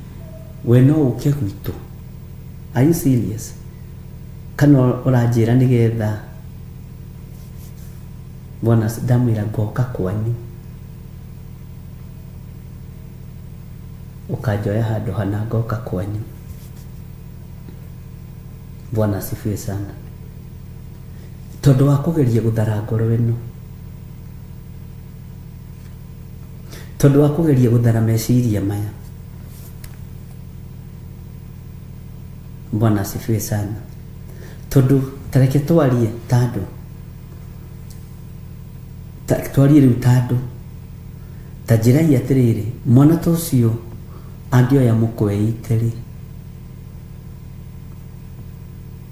we no ũke gwitũ? Are you serious? Kana ũranjĩra nĩgetha Bwana, ndamwĩra ngoka kwanyu ũkanjoya handũ hana ngoka kwanyu. Bwana asifiwe sana. Tondũ wa kũgeria gũthara ngoro ĩno, tondũ wa kũgeria gũthara meciria maya. Bwana asifiwe sana. Tondũ tareke twarie ta andũ, twarie rĩu ta andũ, ta njĩrai atĩrĩrĩ, mwana ta ũcio angĩoya mũkweite rĩ,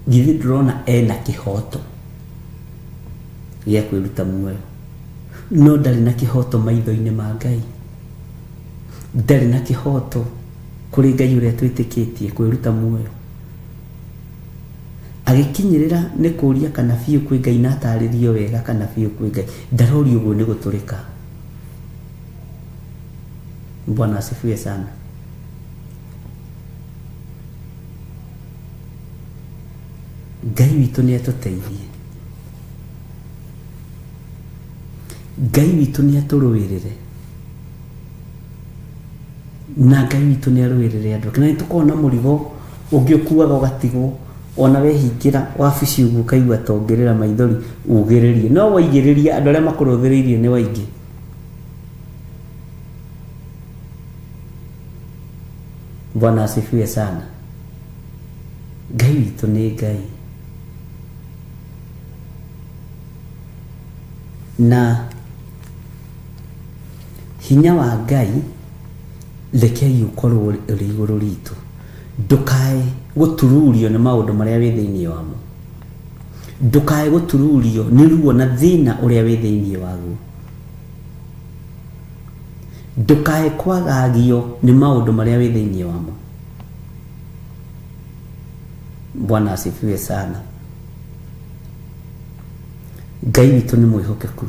githĩ ndũrona ena kĩhoto gĩa kwĩruta muoyo? No ndarĩ na kĩhoto maitho-inĩ ma Ngai, ndarĩ na kĩhoto kũrĩ Ngai ũrĩa twĩtĩkĩtie kwĩruta muoyo. Agĩkinyĩrĩra nĩ kũria kana biũ kwĩ Ngai na atarĩrio wega kana biũ kwĩ Ngai, ndarorio ũguo nĩ gũtũrĩka. Bwana asifiwe sana. Ngai witũ nĩ atũteithie. Ngai witũ nĩ atũrũĩrĩre. Na Ngai witũ nĩ arũĩrĩre andũ ake. Na nĩ tũkoragwo na mũrigo ũngĩ ũkuaga ũgatigwo ona wehingĩra wabici ũguo ũkaigua ta ũngĩrĩra maithori ugĩrĩrie. No waigĩrĩria andũ arĩa makũrũthĩrĩirie nĩ waingĩ. Bwana asifiwe sana. Ngai witũ nĩ Ngai. Na hinya wa Ngai rekei ũkorwo ũrĩ igũrũ ritũ. Ndũkae gũtururio nĩ maũndũ marĩa wĩ thĩinĩ wamo. Ndũkae gũtururio nĩ ruo na thĩna ũrĩa wĩ thĩinĩ waguo. Ndũkae kwagagio nĩ maũndũ marĩa wĩ thĩinĩ wamo. Bwana asifiwe sana. Ngai witũ nĩ mwĩhokeku.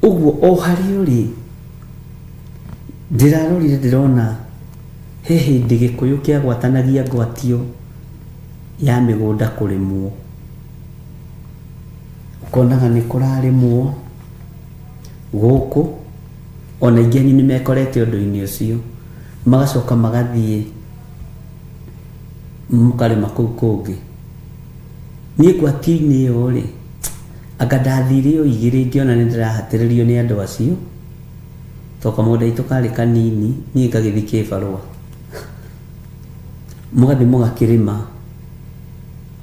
Ũguo o harĩa ũrĩ, ndĩrarorire ndĩrona he hĩndĩ Gĩkũyũ kĩagwatanagia ngwatio ya mĩgũnda kũrĩmwo. Ũkonaga nĩ kũrarĩmwo gũkũ, ona aingĩ anyu nĩ mekorete ũndũ-inĩ ũcio, magacoka magathiĩ mũkarĩma kũu kũngĩ. Niĩ ngwatio-inĩ ĩyo rĩ, anga ndathire o igĩrĩ ngĩona nĩ ndĩrahatĩrĩrio nĩ andũ acio, tondũ kamũgũnda gaitũ karĩ kanini, niĩ ngagĩthiĩ kĩbarũa. Mũgathiĩ mũgakĩrĩma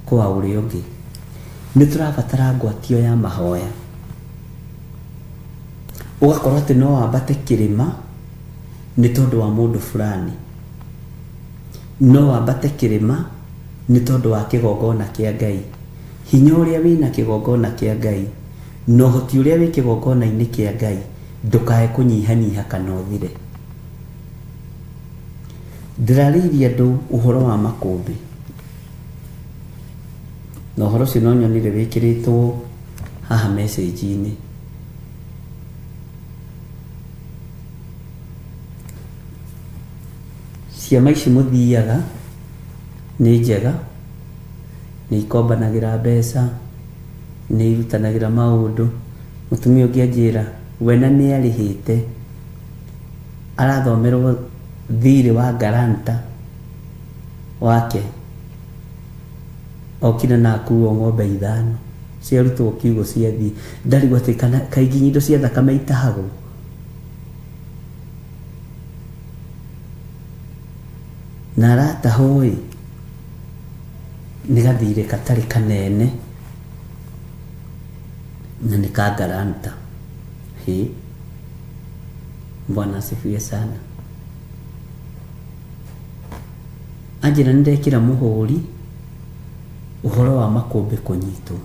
kwa ũrĩa ũngĩ. Nĩ tũrabatara ngwatio ya mahoya. Ũgakorwo atĩ no wambate kĩrĩma nĩ tondũ wa mũndũ fulani. No wambate kĩrĩma nĩ tondũ wa kĩgongona kĩa Ngai. Hinya ũrĩa wĩna kĩgongona kĩa Ngai na ũhoti ũrĩa wĩ kĩgongona-inĩ kĩa Ngai ndũkae kũnyihanyiha kana ũthire. Ndĩrarĩirie andũ ũhoro wa makũmbĩ na ũhoro ũcio no nyonire wĩkĩrĩtwo haha message-inĩ. Ciama ici mũthiaga nĩ njega, nĩ ikombanagĩra mbeca, nĩ irutanagĩra maũndũ. Mũtumia ũngĩ anjĩra we na nĩ arĩhĩte arathomerwo thirĩ wa guarantor wake okire na akuo ng'ombe ithano ciarutwo kiugũ ciathiĩ. Ndarigwo atĩ kana kaingĩ indo cia thakame itahagwo. Na aratahwo ĩ nĩ gathirĩ gatarĩ kanene na nĩ ka guarantor. Hĩ, Bwana asifiwe sana. Anjĩra nĩ ndekĩra mũhũri ũhoro wa makũmbĩ kũnyitwo.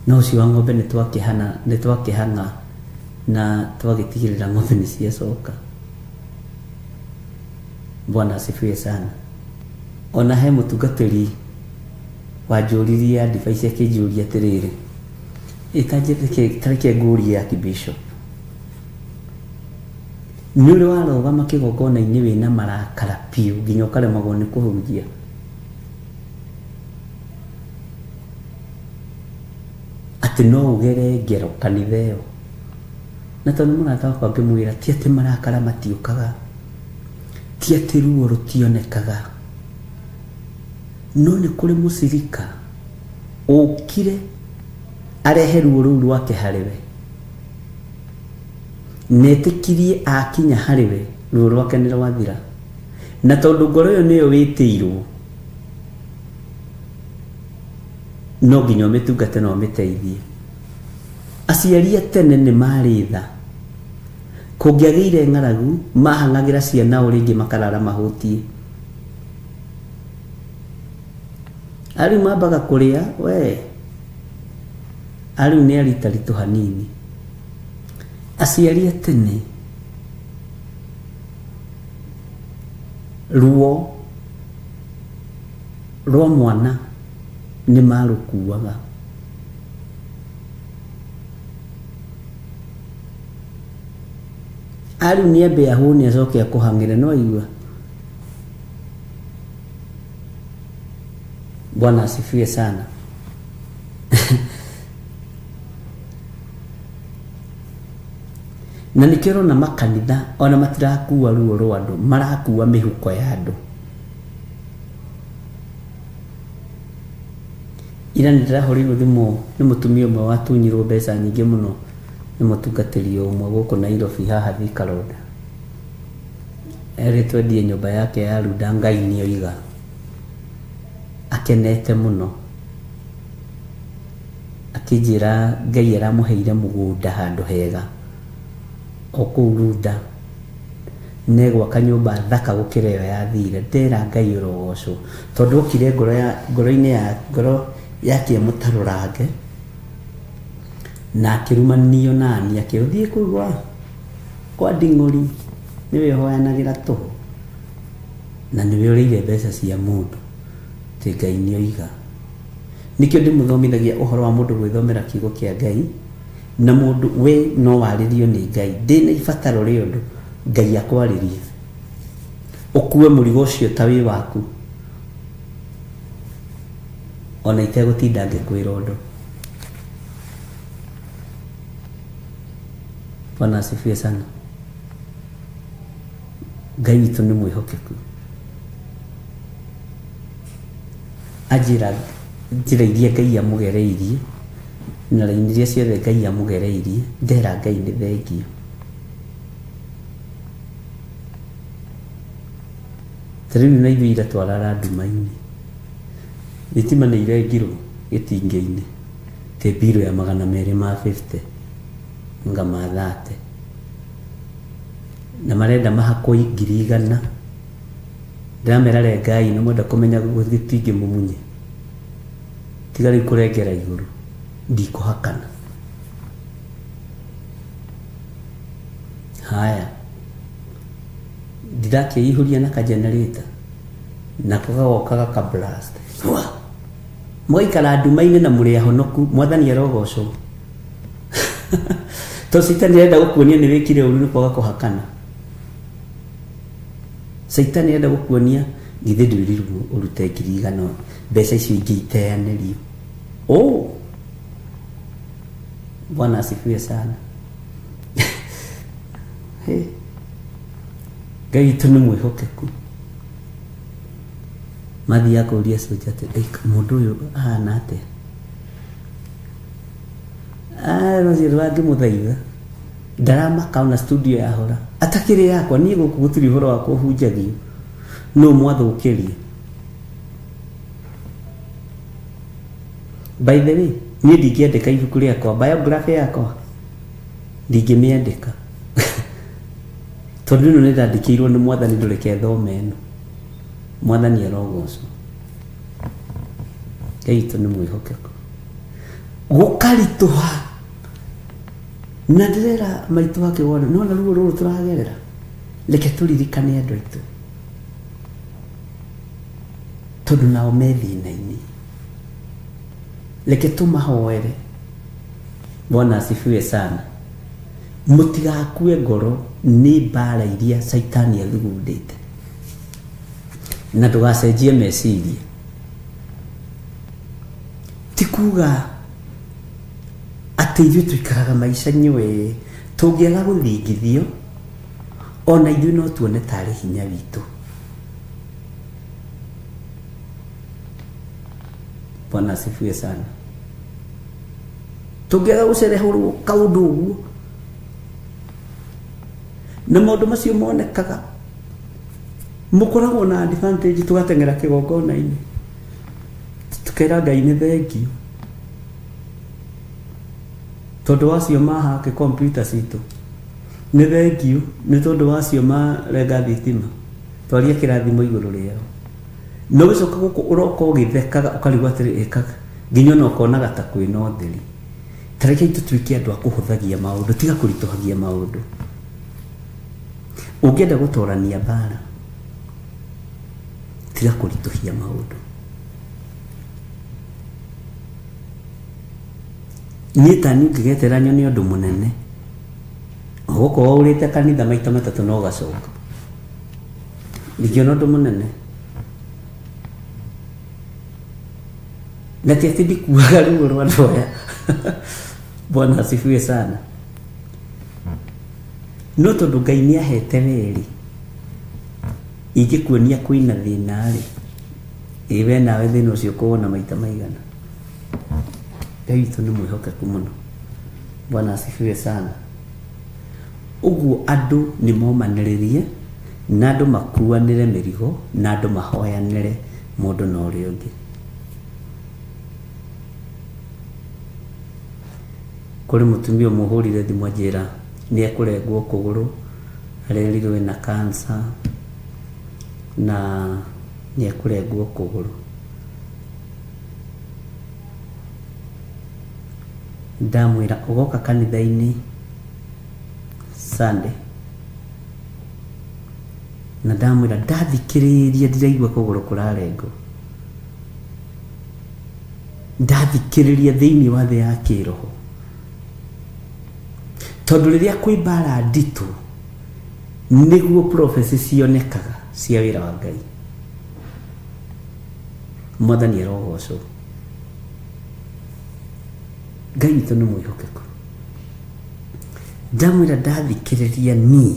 No ũcio wa ng'ombe nĩ twakĩhana nĩ twakĩhang'a na twagĩtigĩrĩra ng'ombe nĩ ciacoka. Bwana asifiwe sana. Ona he mũtungatĩri wanjũririe advice akĩnjũria atĩrĩrĩ, tareke ngũrie Archbishop, nĩ ũrĩ warũgama kĩgongona-inĩ wĩna marakara biũ nginya ũkaremagwo nĩ kũhunjia? Atĩ no ũgere ngero kanitha ĩyo. Na tondũ nĩ mũrata wakwa ngĩmwĩra ti atĩ marakara matiũkaga, ti atĩ ruo rũtionekaga, no nĩ kũrĩ mũcirika ũkire arehe ruo rũu rwake harĩ we na etĩkirie akinya harĩ we ruo rwake nĩ rwathira. Na tondũ ngoro ĩyo nĩyo wĩtĩirwo, no nginya ũmĩtungate na ũmĩteithie. Aciari a tene nĩ marĩ tha. Kũngĩagĩire ng'aragu, mahang'agĩra ciana o rĩngĩ makarara mahũtiĩ. Arĩu mambaga kũrĩa, we arĩu nĩ aritaritũ hanini. Aciari a tene ruo rwa mwana nĩ marũkuaga. Arĩu nĩ ambe ahũne acoke akũhang'ĩre, no aigua. Bwana asifiwe sana. Na nĩkĩo ũrona makanitha ona matirakua ruo rwa andũ, marakua mĩhuko ya andũ. Ira nĩ ndĩrahũrĩirwo thimũ nĩ mũtumia ũmwe watunyirwo mbeca nyingĩ mũno nĩ mũtungatĩri ũmwe gũkũ Nairobi haha Thika Road. Erĩtwo endie nyũmba yake ya Runda Ngai nĩ oiga. Akenete mũno. Akĩnjĩra Ngai aramũheire mũgũnda handũ hega o kũu Runda na egwaka nyũmba thaka gũkĩra ĩyo yathire. Ndera Ngai ũrogocwo tondũ okire ngoro ya ngoro-inĩ ya ngoro yake ĩmũtarũrange na akĩrumanio nani akĩrwo thiĩ kũu gwa kwa nding'ũri nĩwe ũhoyanagĩra tũhũ na nĩwe ũrĩire mbeca cia mũndũ atĩ Ngai nĩ oiga. Nĩkĩo ndĩmũthomithagia ũhoro wa mũndũ gwĩthomera kiugo kĩa Ngai na mũndũ we no warĩrio nĩ Ngai. Ndĩna ibataro rĩa ũndũ Ngai akwarĩrie ũkue mũrigo ũcio ta wĩ waku ona itegũtinda ngĩkwĩra ũndũ. Bwana asifiwe sana. Ngai witũ nĩ mwĩhokeku. Anjĩra njĩra iria Ngai amũgereirie na raini iria ciothe Ngai amũgereirie, ndera Ngai nĩ thengiũ. Ta rĩu na ithuĩ ira twarara nduma-inĩ, thitima nĩ irengirwo gĩtingĩ-inĩ, tĩ mbirũ ya 250 anga ma 30, na marenda mahakwo 100,000. Ndĩramera rengai na mwenda kũmenya gĩtingĩ mũmunye. Tiga rĩu kũrengera igũrũ, ndikũhakana. Haya, ndirakĩihũria na kagenerator nako gagoka gaka blast. Wah! Mũgaikara nduma-inĩ na mũrĩ ahonoku, mwathani arogocwo. To Caitani arenda gũkuonia nĩ wĩkire ũru nĩ kwaga kũhakana. Caitani arenda gũkuonia githĩ ndwĩrirwo ũrute 100,000 mbeca icio ingĩ iteanĩrio. Oh! Bwana asifiwe sana. Hey. Ngai witũ nĩ mwĩhokeku. Mathiaga kũria soja atĩ, "Ĩ, mũndũ ũyũ ahana atĩa?" Ah, rũciũ rwangĩmũthaitha ndaramaka ona studio yahora atakĩrĩ yakwa niĩ gũkũ gũtirĩ ũhoro wa kũhunjagio no mwathũkĩrie. By the way, niĩ ndingĩandĩka ibuku rĩakwa, biography yakwa ndingĩmĩandĩka tondũ ĩno nĩ ndandĩkĩirwo nĩ mwathani, ndũreke thome ĩno. Mwathani arogocwo. Ngai witũ nĩ mwĩhokeku. Gũkaritũha na ndĩrera maitũ akĩwona nona ruo rũrũ tũragerera, reke tũririkane andũ aitũ tondũ nao me thĩna-inĩ, reke tũmahoere. Bwana asifiwe sana. Mũtigakue ngoro nĩ mbara iria Caitani athugundĩte, na ndũgacenjie meciria. Ti kuga atĩ ithuĩ tũikaraga maica nyũĩ, tũngĩaga gũthingithio ona ithuĩ no tuone tarĩ hinya witũ. Bwana asifiwe sana. Tũngĩaga gũcerehũrwo kaũndũ ũguo na maũndũ macio monekaga, mũkoragwo na advantage. Tũgateng'era kĩgongona-inĩ tukera Ngai nĩ thengio tondũ wacio mahake kompiuta citũ, nĩ thengio nĩ tondũ wacio marenga thitima, twaria kĩrathimo igũrũ rĩao. Na ũgĩcoka gũkũ ũroka ũgĩthekaga ũkarigwo atĩrĩ ĩkaga nginya ona ũkonaga ta kwĩna ũtheri. Ta rekei tũtuĩke andũ a kũhũthagia maũndũ, tiga kũritũhagia maũndũ. Ũngĩenda gũtorania mbara, tiga kũritũhia maũndũ. Niĩ ta niĩ ũngĩgetera nyone ũndũ mũnene, ũgũkorwo ũrĩte kanitha maita matatũ na ũgacoka, ndingĩona ũndũ mũnene. Na ti atĩ ndikuaga ruo rwa andũ aya. Bwana asifiwe sana. No tondũ Ngai nĩ ahete weri, ingĩkuonia kwĩna thĩna-rĩ, ĩ we nawe thĩna ũcio ũkũwona maita maigana? Ngai witũ nĩ mwĩhokeku mũno. Bwana asifiwe sana. Ũguo andũ nĩ momanĩrĩrie, na andũ makuanĩre mĩrigo, na andũ mahoyanĩre mũndũ na ũrĩa ũngĩ. Kũrĩ mũtumia ũmwe ũhũrire thimũ anjĩra nĩ ekũrengwo kũgũrũ, arerirwo ena cancer na nĩ ekũrengwo kũgũrũ. Ndamwĩra ũgoka kanitha-inĩ Sunday, na ndamwĩra ndathikĩrĩria ndiraigua kũgũrũ kũrarengwo. Ndathikĩrĩria thĩinĩ wa thĩ ya kĩroho, tondũ rĩrĩa kwĩ mbara nditũ nĩguo prophecy cionekaga cia wĩra wa Ngai. Mwathani arogocwo. Ngai witũ nĩ mwĩhokeku. Ndamwĩra ndathikĩrĩria niĩ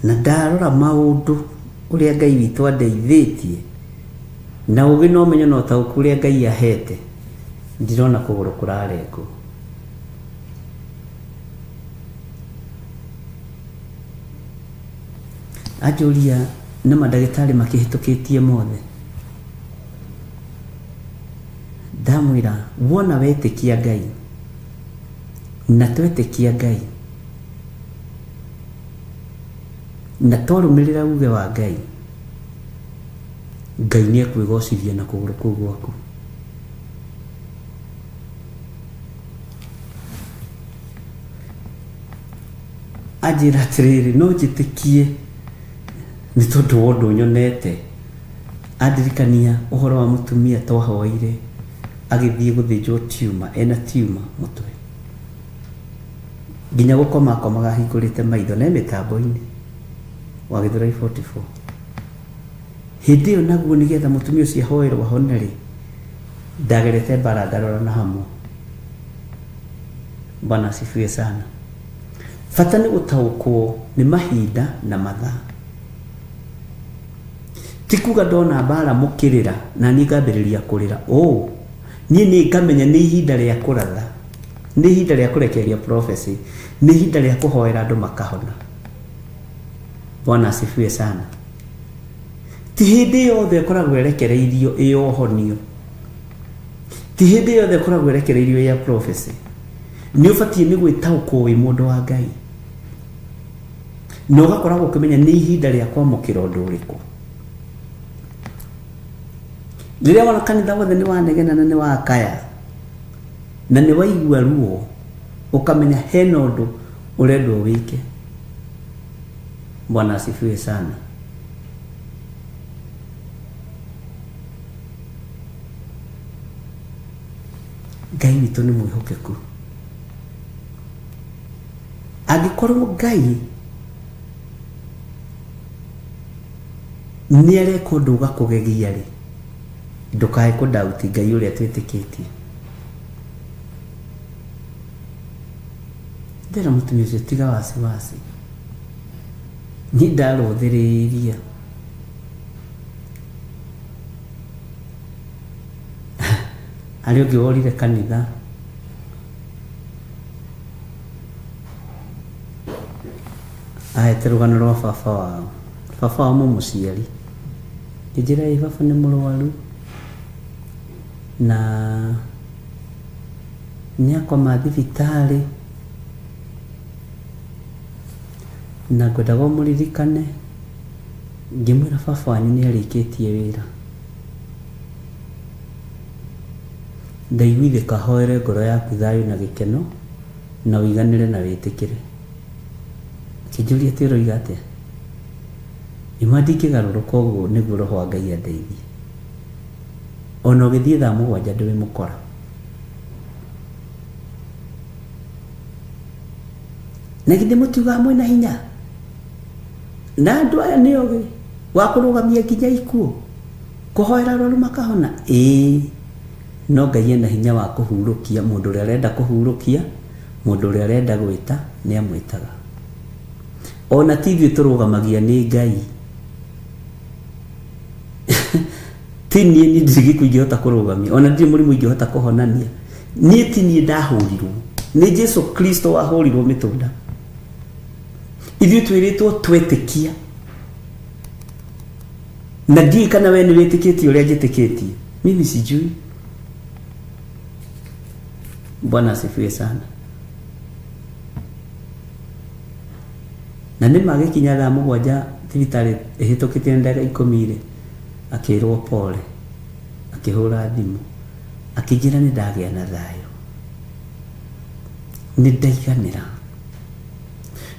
na ndarora maũndũ ũrĩa Ngai witũ andeithĩtie na ũgĩ na ũmenyo na ũtaũku ũrĩa Ngai ahete, ndirona kũgũrũ kũrarengwo. Anjũria nĩ mandagĩtarĩ makĩhĩtũkĩtie mothe. Ndamwĩra wona wetĩkia Ngai na twetĩkia Ngai na twarũmĩrĩra uge wa Ngai, Ngai nĩ ekwĩgocithia na kũgũrũ kũu gwaku. Anjĩra atĩrĩrĩ, no njĩtĩkie nĩ tondũ wa ũndũ nyonete. Andirikania ũhoro wa mũtumia twahoeire agĩthiĩ gũthĩnjwo tumor, ena tumor mũtwe. Nginya gũkoma akomaga ahingũrĩte maitho na e mĩtambo-inĩ wa Gĩthũrai 44. Hĩndĩ ĩyo naguo nĩgetha mũtumia ũcio ahoerwo ahone-rĩ, ndagerete mbara ngarora na hamwe. Bwana asifiwe sana. Bata nĩ gũtaũkwo nĩ mahinda na mathaa. Ti kuga ndona mbara mũkĩrĩra na niĩ ngambĩrĩria kũrĩra. Oh, niĩ nĩ ngamenya nĩ ihinda rĩa kũratha, nĩ ihinda rĩa kũrekereria prophecy, nĩ ihinda rĩa kũhoera andũ makahona. Bwana asifiwe sana. Ti hĩndĩ yothe ĩkoragwo ĩrekereirio ĩ ũhonio. Ti hĩndĩ yothe ĩkoragwo ĩrekereirio ya prophecy. Nĩ ũbatiĩ nĩ gwĩtaũkwo wĩ mũndũ wa Ngai. Na ũgakoragwo ũkĩmenya nĩ ihinda rĩa kwamũkĩra ũndũ ũrĩkũ. Rĩrĩa wona kanitha wothe nĩ wanegena na nĩ wakaya na nĩ waigua ruo, ũkamenya hena ũndũ ũrendwo wĩke. Bwana asifiwe sana. Ngai witũ nĩ mwĩhokeku. Angĩkorwo Ngai nĩ areka ũndũ ũgakũgegia rĩ, ndũkae kũdauti Ngai ũrĩa twĩtĩkĩtie. Ndĩra mũtumia ũcio tiga wasiwasi. Niĩ ndarũthĩrĩria. Harĩ ũngĩ worire kanitha. Ahete rũgano rwa baba wao. Baba wao mũmũciari. Ngĩnjĩra ĩ baba nĩ mũrwaru na nĩ akoma thibitarĩ na ngwendaga ũmũririkane. Ngĩmwĩra baba wanyu nĩ arĩkĩtie wĩra. Ndaiguithĩka hoere ngoro yaku thayũ na gĩkeno na ũiganĩre na wĩtĩkĩre. Akĩnjũria atĩ ũroiga atĩa? Nĩma ndingĩgarũrũka ũguo nĩguo roho wa Ngai andeithie. Ona ũgĩthiĩ thaa mũgwanja ndũrĩmũkora. Na githĩ mũtiugaga mwĩna hinya? Na andũ aya nĩ ogĩ wa kũrũgamia nginya ikuũ, kũhoera arwaru makahona? Ĩĩ, no Ngai ena hinya wa kũhurũkia mũndũ ũrĩa arenda kũhurũkia, mũndũ ũrĩa arenda gwĩta nĩ amwĩtaga. Ona ti ithuĩ tũrũgamagia nĩ Ngai. Ti niĩ, niĩ ndirĩ gĩkuũ ingĩhota kũrũgamia, ona ndirĩ mũrimũ ingĩhota kũhonania. Niĩ ti niĩ ndahũrirwo, nĩ Jesu Kristo wahũrirwo mĩtũnda. Ithuĩ twĩrĩtwo twetĩkia. Na ndiũĩ kana we nĩ wĩtĩkĩtie ũrĩa njĩtĩkĩtie. Mimi sijui. Bwana asifiwe sana. Na nĩ magĩkinya thaa mũgwanja thibitarĩ ĩhĩtũkĩte na ndagĩka ikũmi rĩ, akĩrwo pole, akĩhũra thimũ, akĩnjĩra nĩ ndagĩa na thayũ, nĩ ndaiganĩra.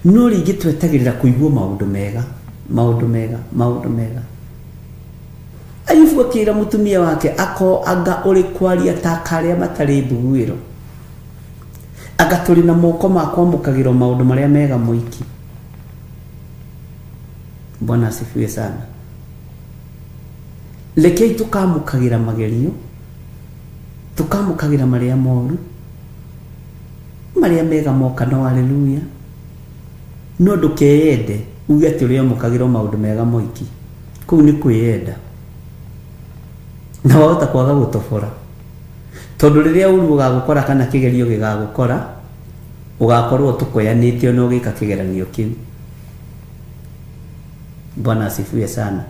No rĩngĩ twetagĩrĩra kũigua maũndũ mega, maũndũ mega, maũndũ mega. Ayubu akĩra mũtumia wake ako anga ũrĩ kwaria ta karĩa matarĩ mbuguĩro. Anga tũrĩ na moko ma kwamũkagĩrwo maũndũ marĩa mega moiki. Bwana asifiwe sana. Rekei tũkamũkagĩra magerio, tũkamũkagĩra marĩa moru, marĩa mega moka no haleluya. No ndũkeyende uge atĩ ũrĩamũkagĩra o maũndũ mega moiki. Kũu nĩ kwĩyenda. Na wahota kwaga gũtobora. Tondũ rĩrĩa ũru ũgagũkora kana kĩgerio gĩgagũkora, ũgakorwo ũtũkoyanĩte ona ũgĩka kĩgeranio kĩu. Bwana asifiwe sana.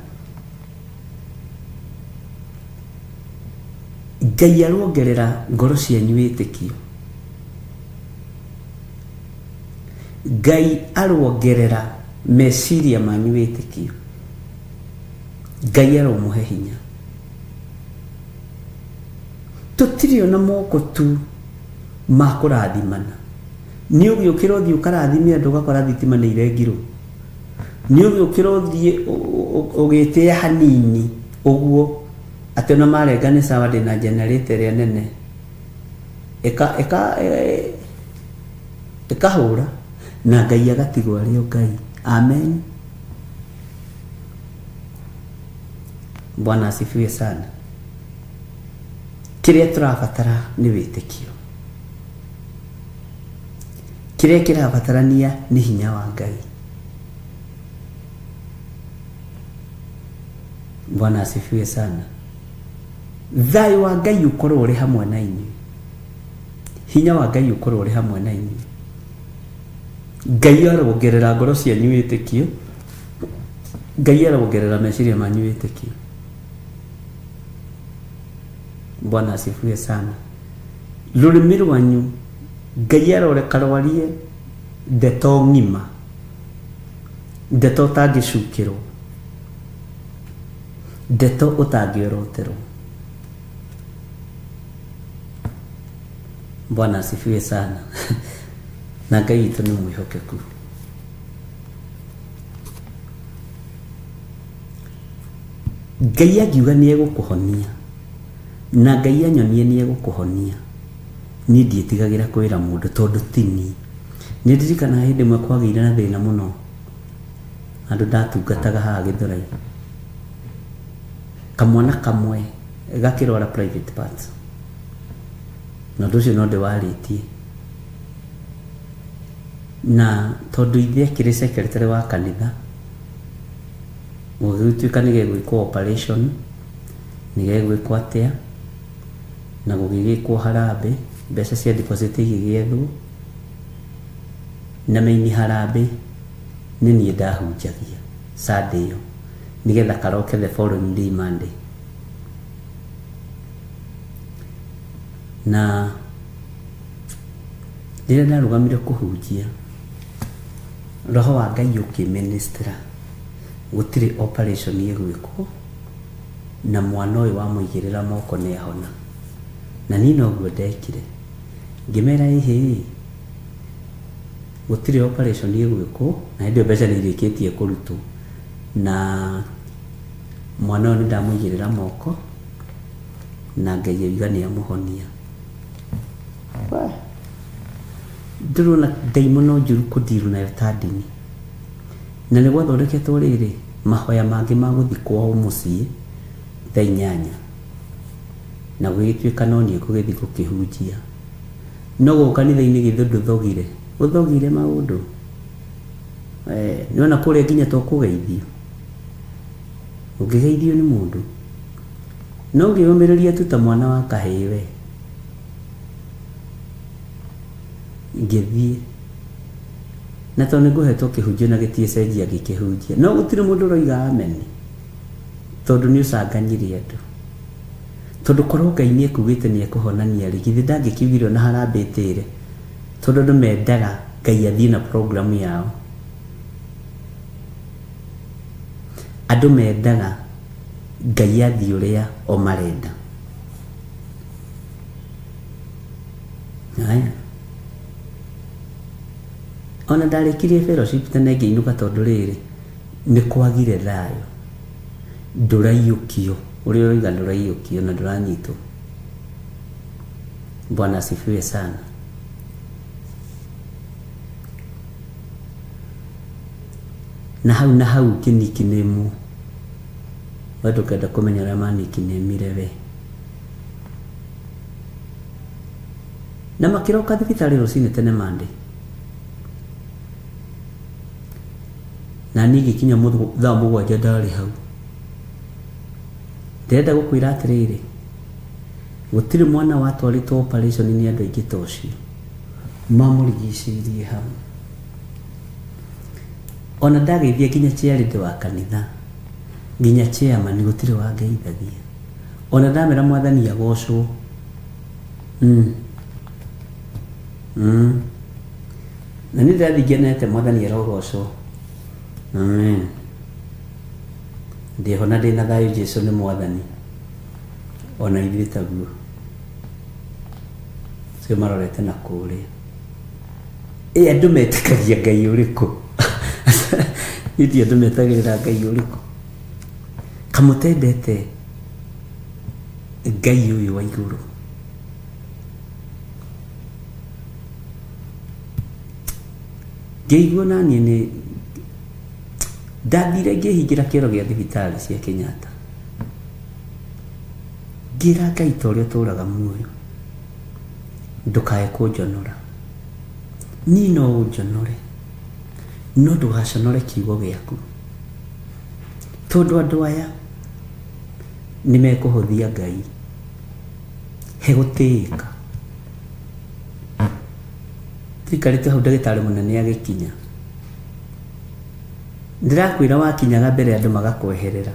Ngai arongerera ngoro cianyu wĩtĩkio. Ngai arongerera meciria manyu wĩtĩkio. Ngai aromũhe hinya. Tũtirĩ ona moko tu ma kũrathimana. Nĩ ũgĩũkĩra ũthiĩ ũkarathime andũ ũgakora thitima nĩ irengirwo. Nĩ ũgĩũkĩra ũthiĩ ũgĩtĩa hanini ũguo atĩ ona marenga nĩ sawa ndĩna generator ĩrĩa nene ĩka ĩka ĩkahũra na Ngai agatigwo arĩ o Ngai. Amen. Bwana asifiwe sana. Kĩrĩa tũrabatara nĩ wĩtĩkio. Kĩrĩa kĩrabatarania nĩ hinya wa Ngai. Bwana asifiwe sana. Thayũ wa Ngai ũkorwo ũrĩ hamwe na inyuĩ. Hinya wa Ngai ũkorwo ũrĩ hamwe na inyuĩ. Ngai arongerera ngoro cianyu wĩtĩkio. Ngai arongerera meciria manyu wĩtĩkio. Bwana asifiwe sana. Rũrĩmĩ rwanyu Ngai aroreka rwarie ndeto ng'ima, ndeto ũtangĩcukĩrwo, ndeto ũtangĩoroterwo. Bwana asifiwe sana. Na Ngai witũ nĩ mwĩhokeku. Ngai angiuga nĩ egũkũhonia na Ngai anyonie nĩ egũkũhonia, niĩ ndiĩtigagĩra kwĩra mũndũ tondũ ti niĩ. Nĩ ndirikanaga hĩndĩ ĩmwe kwagĩire na thĩna mũno handũ ndatungataga haha Gĩthũrai. Kamwana kamwe gakĩrwara private parts. Na ũndũ ũcio no ndĩwarĩtie. Na tondũ ithe akĩrĩ secretary wa kanitha, gũgĩtuĩka nĩ gegwĩkwo operation, nĩ gegwĩkwo atĩa, na gũgĩgĩkwo harambĩ, mbeca cia deposit igĩgĩethwo, na main harambĩ nĩ niĩ ndahunjagia Sunday ĩyo, nĩgetha karoke the following day Monday. Na rĩrĩa ndarũgamire kũhunjia, roho wa Ngai ũkĩministera gũtirĩ operation ĩgwĩkwo, na mwana ũyũ wamũigĩrĩra moko nĩ ahona. Na niĩ noguo ndekire. Ngĩmera ĩhĩ, gũtirĩ operation ĩgwĩkwo, na hĩndĩ ĩyo mbeca nĩ irĩkĩtie kũrutwo. Na mwana ũyũ nĩ ndamũigĩrĩra moko, na Ngai oiga nĩ amũhonia. Ndĩrona ndaimono njũru kũndiru nayo ta ndini. Na nĩ gwathondeketwo rĩrĩ, mahoya mangĩ ma gũthiĩ kwao mũciĩ thaa inyanya. Na gũgĩtuĩka no niĩ ngũgĩthiĩ gũkĩhunjia. No gũkũ kanitha-inĩ githĩ ndũthogire? Ũthogire maũndũ. Nĩwona kũrĩa nginya to kũgeithio. Ũngĩgeithio nĩ mũndũ. No ngĩũmĩrĩria tu ta mwana wa kahĩĩ we. Ngĩthiĩ. Na tondũ nĩ ngũhetwo kĩhunjio na gĩtiĩcenjia ngĩkĩhunjia. No gũtirĩ mũndũ ũroiga amen. Tondũ nĩ ũcanganyire andũ. Tondũ korwo Ngai nĩ ekugĩte nĩ ekũhonania rĩ, githĩ ndangĩkiugire ona harambĩ ĩtĩre. Tondũ andũ mendaga Ngai athiĩ na program yao. Andũ mendaga Ngai athiĩ ũrĩa o marenda. Haya. Ona ndarĩkirie fellowship tene ngĩinũka tondũ rĩrĩ, nĩ kwagire thayũ. Ndũraiyũkio. Ũrĩa ũroiga ndũraiyũkio na ndũranyitwo. Bwana asifiwe sana. Na hau na hau ngĩnikinĩmwo. We ndũkenda kũmenya ũrĩa manikinĩmire we. Na makĩroka thibitarĩ rũcinĩ tene Monday. Na niĩ ngĩkinya thaa mũgwanja ndarĩ hau. Ndĩrenda gũkwĩra atĩrĩrĩ, gũtirĩ mwana watwarĩtwo operation nĩ andũ aingĩ ta ũcio. Mamũrigicĩirie hau. Ona ndageithia nginya chairlady wa kanitha, nginya chairman gũtirĩ wangeithagia. Ona ndamera mwathani agocwo. Na niĩ ndĩrathiĩ ngenete mwathani arogocwo. Amen. Ndĩho na ndĩna thayũ Jesu nĩ mwathani. Ona ithuĩ taguo. Acio marorete na kũrĩa. Ĩ andũ metĩkagia Ngai ũrĩkũ? Niĩ ndiũĩ andũ metagĩrĩra Ngai ũrĩkũ. Kamũtendete Ngai ũyũ wa igũrũ. Ngĩigua naniĩ nĩ ndathire ngĩhingĩra kĩoro gĩa thibitarĩ cia Kenyatta. Ngĩra Ngai ta ũrĩa ũtũraga muoyo ndũkae kũnjonora. Niĩ no ũnjonore no ndũgaconore kiugo gĩaku. Tondũ andũ aya nĩ mekũhũthia Ngai he gũtĩĩka. Tũikarĩte hau ndagĩtarĩ mũnene agĩkinya. Ndĩrakwĩra wakinyaga mbere andũ magakweherera.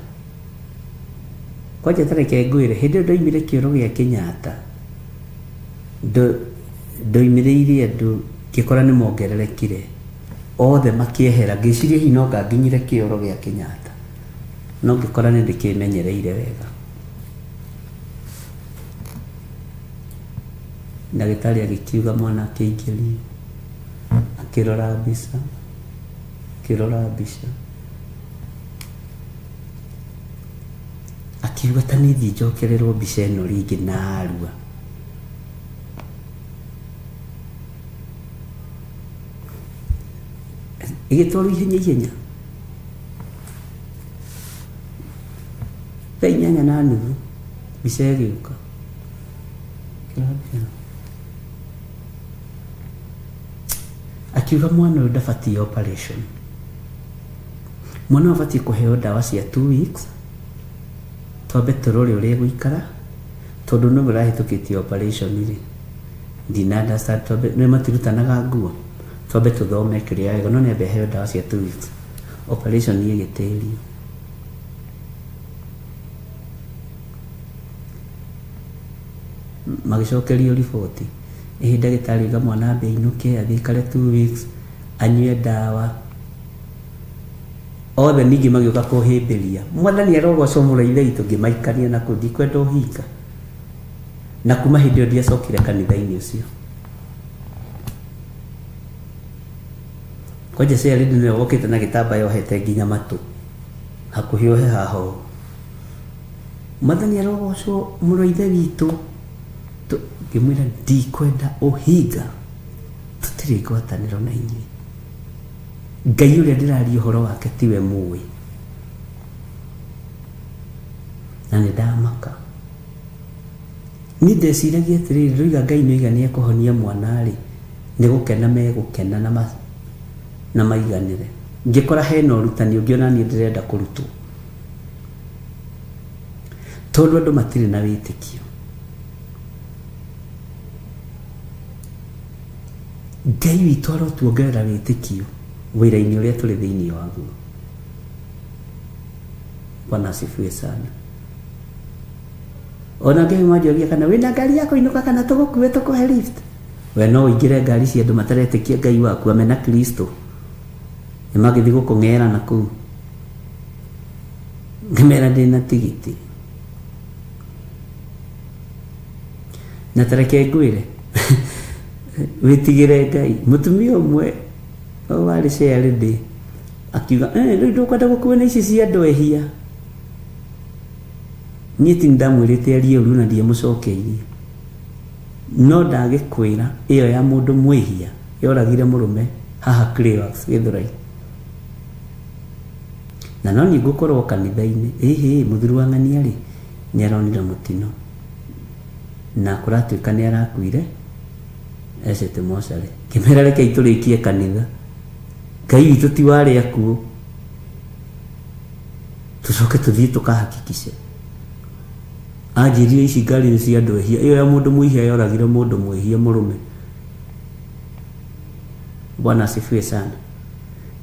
Kwanja ta reke ngwĩre, hĩndĩ ĩyo ndoimire kĩoro gĩa Kenyatta, ndoimĩrĩire andũ ngĩkora nĩ mongererekire, othe makĩehera, ngĩciria hihi no anga nginyire kĩoro gĩa Kenyatta, no ngĩkora nĩ ndĩkĩmenyereire wega. Ndagĩtarĩ agĩkiuga mwana akĩingĩrio, akĩrora mbica, akĩrora mbica. Akiuga ta niĩ thiĩ njokererwo mbica ĩno rĩngĩ narua. Ĩgĩtwarwo ihenya ihenya. Thaa 8:30 mbica ĩgĩũka. Akiuga mwana ũyũ ndabatiĩ operation. Mwana ũyũ abatiĩ kũheo ndawa cia 2 weeks, twambe tũrore ũrĩa egũikara, tondũ nĩwe ũrahĩtũkĩtie operation rĩ, ndina understand, twambe, nĩũĩ matirutanaga nguo, twambe tũthome kĩrĩa wega, no nĩambe aheo ndawa cia 2 weeks, operation ĩgĩtĩrio. Magĩcokerio riboti, ĩhĩ ndagĩtarĩ oiga mwana ambe ainũke, athiĩ aikare 2 weeks, anyue ndawa. Othe ningĩ magĩũka kũhĩmbĩria. Mwathani arogocwo mũno ithe witũ, ngĩmaikania na kũu, ndikwenda ũhinga. Na kuma hĩndĩ ĩyo ndiacokire kanitha-inĩ ũcio. Kwanja chairlady nĩwe wokĩte na gĩtambaya ohete nginya matũ, hakuhĩ ohe haha ũũ. Mwathani arogocwo mũno ithe witũ. Ngĩmwĩra ndikwenda ũhinga, tũtirĩ ngwatanĩro na inyuĩ. Ngai ũrĩa ndĩraria ũhoro wake tiwe mũĩ. Na nĩ ndamaka. Niĩ ndeciragia atĩrĩrĩ, ndoiga Ngai nĩ oiga nĩ ekũhonia mwana-rĩ, nĩ gũkena megũkena na maiganĩre. Ngĩkora hena ũrutani ũngĩ ona niĩ ndĩrenda kũrutwo. Tondũ andũ matirĩ na wĩtĩkio. Ngai witũ arotuongerera wĩtĩkio wĩra-inĩ ũrĩa tũrĩ thĩinĩ waguo. Bwana asifiwe sana. Ona angĩ manjoria kana wĩna ngari ya kũinũka kana tũgũkue tũkũhe lift. We no ũingĩre ngari cia andũ mataretĩkia Ngai waku amena Kristo. Nĩ magĩthiĩ gũkũng'era na kũu. Ngĩmera ndĩna tigiti. Na ta reke ngwĩre, wĩtigĩre Ngai. Mũtumia ũmwe warĩ chairlady akiuga, eh, rĩu ndũkwenda gũkuo nĩ ici cia andũ ehia. Niĩ ti ndamwĩrĩte arie ũru na ndiamũcokeirie. No ndagĩkwĩra ĩyo ya mũndũ mwĩhia yoragire mũrũme haha Clayworks Gĩthũrai. Na no niĩ ngũkorwo kanitha-inĩ, ĩhĩ, mũthuri wa ng'ania rĩ, nĩ aronire mũtino. Na kũratuĩka nĩ arakuire ecete mocarĩ. Ngĩmera rekei tũrĩkie kanitha. Ngai witũ ti wa arĩa akuũ. Tũcoke tũthiĩ tũkahakikice. Anjĩrire ici ngari nĩ cia andũ ehia. Ĩyo ya mũndũ mwĩhia yoragire mũndũ mwĩhia mũrũme. Bwana asifiwe sana.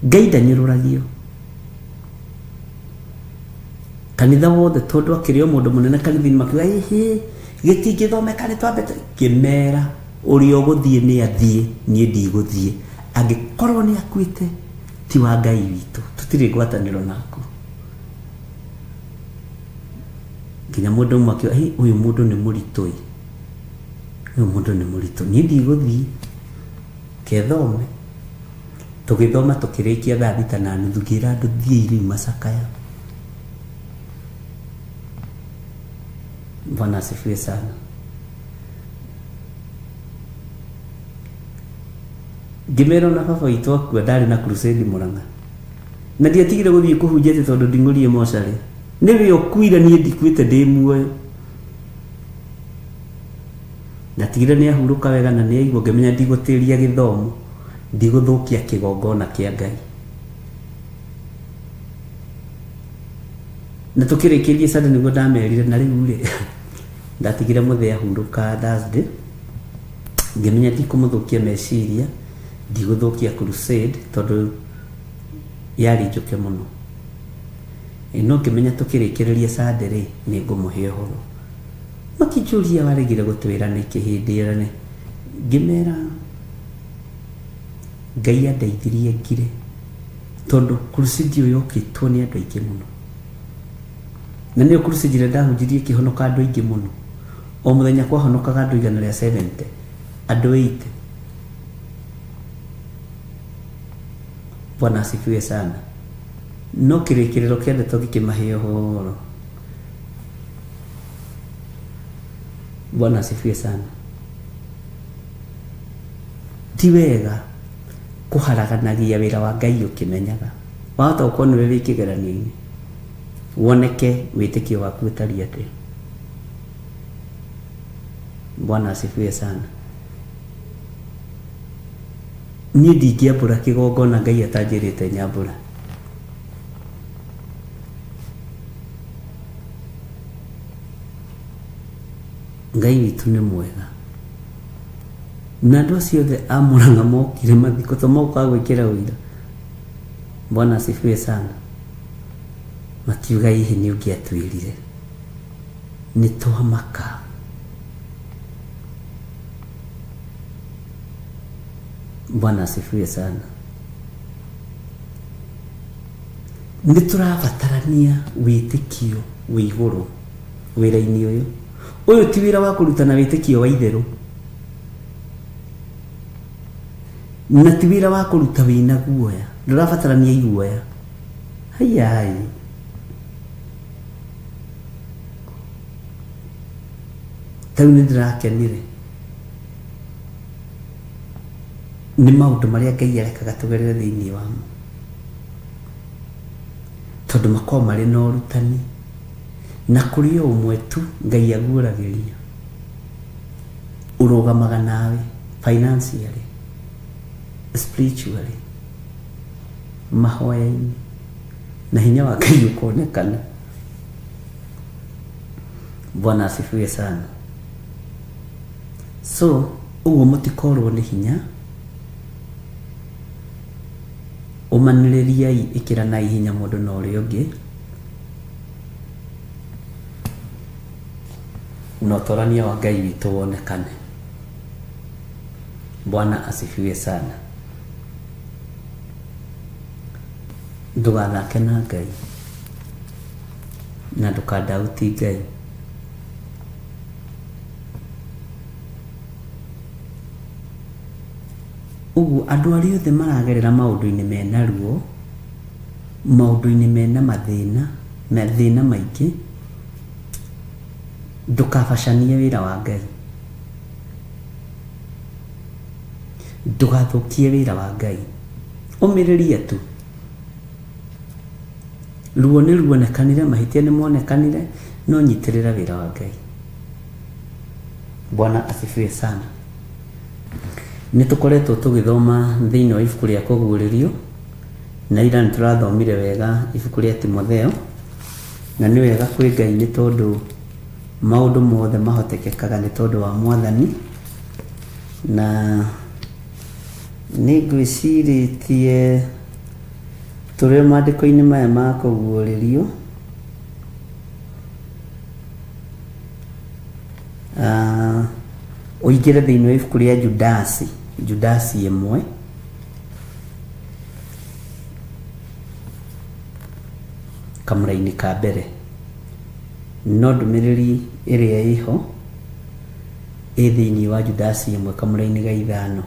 Ngai ndanyũrũragio. Kanitha wothe tondũ akĩrĩ o mũndũ mũnene kanitha-inĩ makiuga ĩhĩ gĩtingĩthomeka nĩ twambe ngĩmera ũrĩa ũgũthiĩ nĩ athiĩ niĩ ndigũthiĩ angĩkorwo nĩ akuĩte ti wa Ngai witũ tũtirĩ ngwatanĩro naku. Nginya mũndũ ũmwe akiuga hĩ ũyũ mũndũ nĩ mũritũ ĩ ũyũ mũndũ nĩ mũritũ niĩ ndigũthiĩ kethome. Tũgĩthoma tũkĩrĩkia thaa 6:30, ngĩra andũ thiĩi rĩu macakaya. Bwana asifiwe sana. Ngĩmera ona baba witũ akua ndarĩ na crusade Murang'a, na ndiatigire gũthiĩ kũhunjia atĩ tondũ nding'ũrie mocarĩ. Nĩwe ũkuire, niĩ ndikuĩte, ndĩ muoyo. Ndatigire nĩ ahurũka wega na nĩ aigua, ngĩmenya ndigũtĩria gĩthomo, ndigũthũkia kĩgongona kĩa Ngai. Na tũkĩrĩkĩrie Sunday nĩguo ndamerire, na rĩu rĩ ndatigire mũthee ahurũka Thursday, ngĩmenya ndikũmũthũkia meciria, ndigũthũkia crusade tondũ yarĩ njũke mũno. No ngĩmenya tũkĩrĩkĩrĩria Sunday rĩ, nĩ ngũmũhe ũhoro. Makĩnjũria waregire gũtwĩra nĩkĩ hĩndĩ ĩyo nĩ ngĩmera Ngai andeithirie ngire, tondũ crusade ĩyo yokĩtwo nĩ andũ aingĩ mũno, na nĩyo crusade ĩrĩa ndahunjirie ĩkĩhonoka andũ aingĩ mũno. O mũthenya kwahonokaga andũ 170, andũ 80. Bwana asifiwe sana. No kĩrĩkĩrĩro kĩa ndeto gĩkĩmahe ũhoro. Bwana asifiwe sana. Ti wega kũharaganagia wĩra wa Ngai ũkĩmenyaga. Wahota gũkorwo nĩwe wĩ kĩgeranio-inĩ, woneke wĩtĩkio waku ũtariĩ atĩa. Bwana asifiwe sana. Niĩ ndingĩambũra kĩgongona Ngai atanjĩrĩte nyambũra. Ngai witũ nĩ mwega. Na andũ acio othe a Murang'a mokire mathiko to mokaga gwĩkĩra ũira. Bwana asifiwe sana. Makiuga hihi nĩ ũngĩatwĩrire, nĩ twamaka. Bwana asifiwe sana. Nĩ tũrabatarania wĩtĩkio wĩ igũrũ wĩra-inĩ ũyũ. Ũyũ ti wĩra wa kũrutana wĩtĩkio wa itherũ, na ti wĩra wa kũruta wĩna guoya. Ndũrabatarania iguoya. Hayai, tarĩu nĩ ndĩrakenire nĩ maũndũ marĩa Ngai arekaga tũgerere thĩinĩ wamo, tondũ makoragwo marĩ na ũrutani, na kũrĩ o ũmwe tu Ngai aguũragĩria ũrũgamaga nawe financially, spiritually, mahoya-inĩ, na hinya wa Ngai ũkonekana. Bwana asifiwe sana. So ũguo mũtikorwo nĩ hinya, ũmanĩrĩriai, ĩkĩranai hinya mũndũ na ũrĩa ũngĩ, na ũtorania wa Ngai witũ wonekane. Bwana asifiwe sana. Ndũgathake na Ngai na ndũkandauti Ngai. Ũguo andũ arĩa othe maragerera maũndũ-inĩ mena ruo, maũndũ-inĩ mena mathĩna, mathĩna maingĩ, ndũkabacanie wĩra wa Ngai, ndũgathũkie wĩra wa Ngai, ũmĩrĩrie tu. Ruo nĩ ruonekanire, mahĩtia nĩ monekanire, no nyitĩrĩra wĩra wa Ngai. Bwana asifiwe sana. Nĩ tũkoretwo tũgĩthoma thĩinĩ wa ibuku rĩa Kũguũrĩrio, na ira nĩ tũrathomire wega ibuku rĩa Timotheo, na nĩ wega kwĩ Ngai nĩ tondũ maũndũ mothe mahotekekaga nĩ tondũ wa Mwathani. Na nĩ ngwĩcirĩtie tũrĩ maandĩko-inĩ maya ma Kũguũrĩrio, ũingĩre thĩinĩ wa ibuku rĩa Judasi, Judasi 1, kamũra-inĩ ka mbere. No ndũmĩrĩri ĩrĩa ĩho ĩ thĩinĩ wa Judasi 1 kamũra-inĩ ga 5.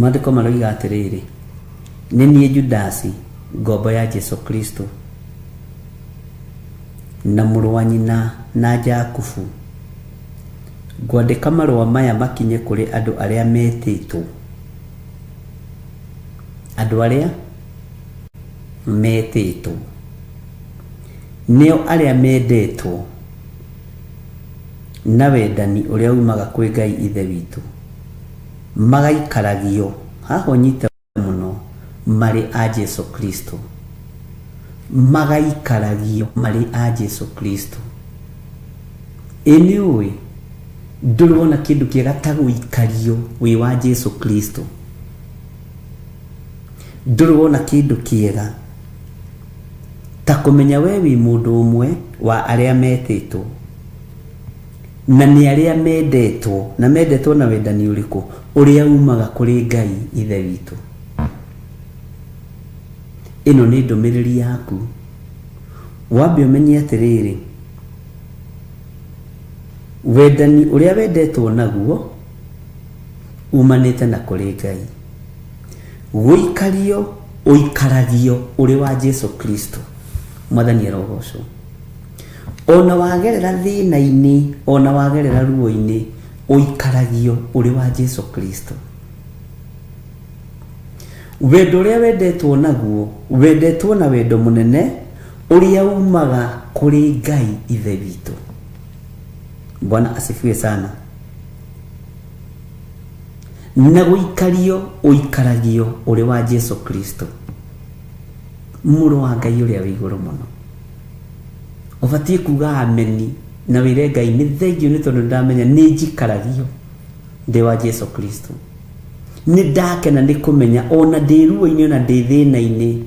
Maandĩko maroiga atĩrĩrĩ, nĩ niĩ Judasi, ngombo ya Jesu Kristo, na mũrũ wa nyina na Jakubu, ngwandĩka marũa maya makinye kũrĩ andũ arĩa metĩtwo, andũ arĩa metĩtwo, nĩo arĩa mendetwo na wendani ũrĩa umaga kwĩ Ngai Ithe witũ, magaikaragio, haha ũnyite mũno, marĩ a Jesu Kristo, magaikaragio marĩ a Jesu Kristo. Ĩ nĩ ũĩ ndũrĩ wona kĩndũ kĩega ta gũikario wĩ wa Jesu Kristo? Ndũrĩ wona kĩndũ kĩega ta kũmenya we wĩ mũndũ ũmwe wa arĩa metĩtwo, na nĩ arĩa mendetwo, na mendetwo na wendani ũrĩkũ? Ũrĩa umaga kũrĩ Ngai Ithe witũ. Ĩno nĩ ndũmĩrĩri yaku. Wambe ũmenye atĩrĩrĩ, wendani ũrĩa wendetwo naguo umanĩte na kũrĩ Ngai. Gũikario ũikaragio ũrĩ wa Jesu Kristo. Mwathani arogocwo. Ona wagerera thĩna-inĩ, ona wagerera ruo-inĩ, ũikaragio ũrĩ wa Jesu Kristo. Wendo ũrĩa wendetwo naguo, wendetwo na wendo mũnene ũrĩa umaga kũrĩ Ngai Ithe witũ. Bwana asifiwe sana. Na gũikario ũikaragio ũrĩ wa Jesu Kristo, mũrũ wa Ngai ũrĩa wĩ igũrũ mũno. Ũbatiĩ kuga ameni na wĩre Ngai nĩ thengio nĩ tondũ ndamenya nĩ njikaragio ndĩ wa Jesu Kristo. Nĩ ndakena nĩ kũmenya ona ndĩ ruo-inĩ ona ndĩ thĩna-inĩ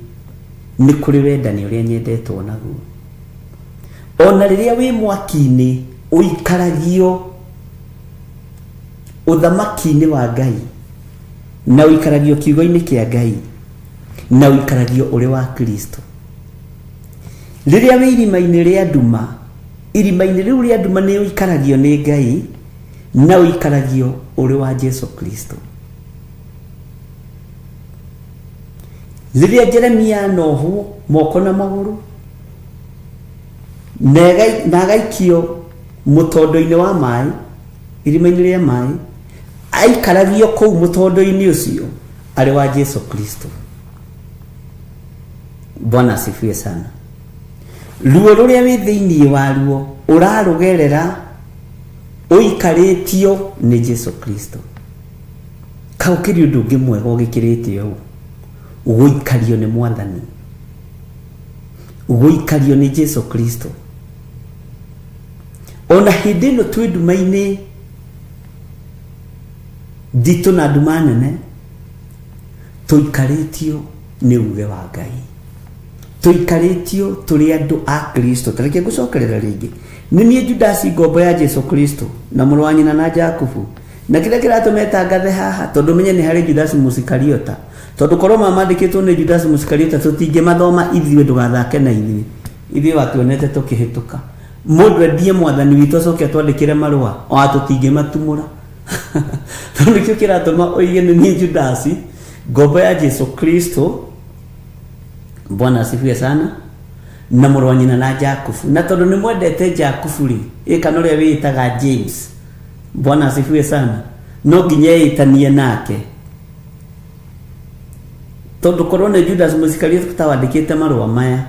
nĩ kũrĩ wendani ũrĩa nyendetwo naguo. Ona rĩrĩa wĩ mwaki-inĩ ũikaragio ũthamaki-inĩ wa Ngai, na ũikaragio kiugo-inĩ kĩa Ngai, na ũikaragio ũrĩ wa Kristo. Rĩrĩa wĩ irima-inĩ rĩa nduma, irima-inĩ rĩu rĩa nduma nĩ ũikaragio nĩ Ngai, na ũikaragio ũrĩ wa Jesu Kristo. Rĩrĩa Jeremia anohwo moko na magũrũ na agaikio mũtondo-inĩ wa maĩ, irima-inĩ rĩa maĩ, aikaragio kũu mũtondo-inĩ ũcio arĩ wa Jesu Kristo. Bwana asifiwe sana. Ruo rũrĩa wĩ thĩinĩ waruo ũrarũgerera ũikarĩtio nĩ Jesu Kristo. Kaũkĩrĩ ũndũ ũngĩ mwega ũgĩkĩrĩte ũũ, gũikario nĩ Mwathani, gũikario nĩ Jesu Kristo. Ona hĩndĩ ĩno twĩ nduma-inĩ nditũ na nduma nene, tũikarĩtio nĩ uge wa Ngai, tũikarĩtio tũrĩ andũ a Kristo. Ta reke ngũcokerera rĩngĩ, nĩ niĩ Judasi ngombo ya Jesu Kristo na mũrũ wa nyina na Jakubu. Na kĩrĩa kĩratũma etangathe haha, tondũ menye nĩ harĩ Judasi Mũsikariota, tondũ korwo mamandĩkĩtwo nĩ Judasi Mũsikariota tũtingĩmathoma ithuĩ, ndũgathake na ithuĩ, ithuĩ watuonete tũkĩhĩtũka. Mũndũ endie Mwathani witũ acoke atwandĩkĩre marũa, ona tũtingĩmatumũra. Tondũ nĩkĩo kĩratũma oige nĩ niĩ Judasi ngombo ya Jesu Kristo. Bwana asifiwe sana. Na mũrũ wa nyina na Jakubu. Na tondũ nĩ mwendete Jakubu rĩ, ĩ kana ũrĩa wĩĩtaga James. Bwana asifiwe sana. No nginya ĩtanie nake, tondũ korwo nĩ Judas Mũisikarioti tawandĩkĩte marũa maya,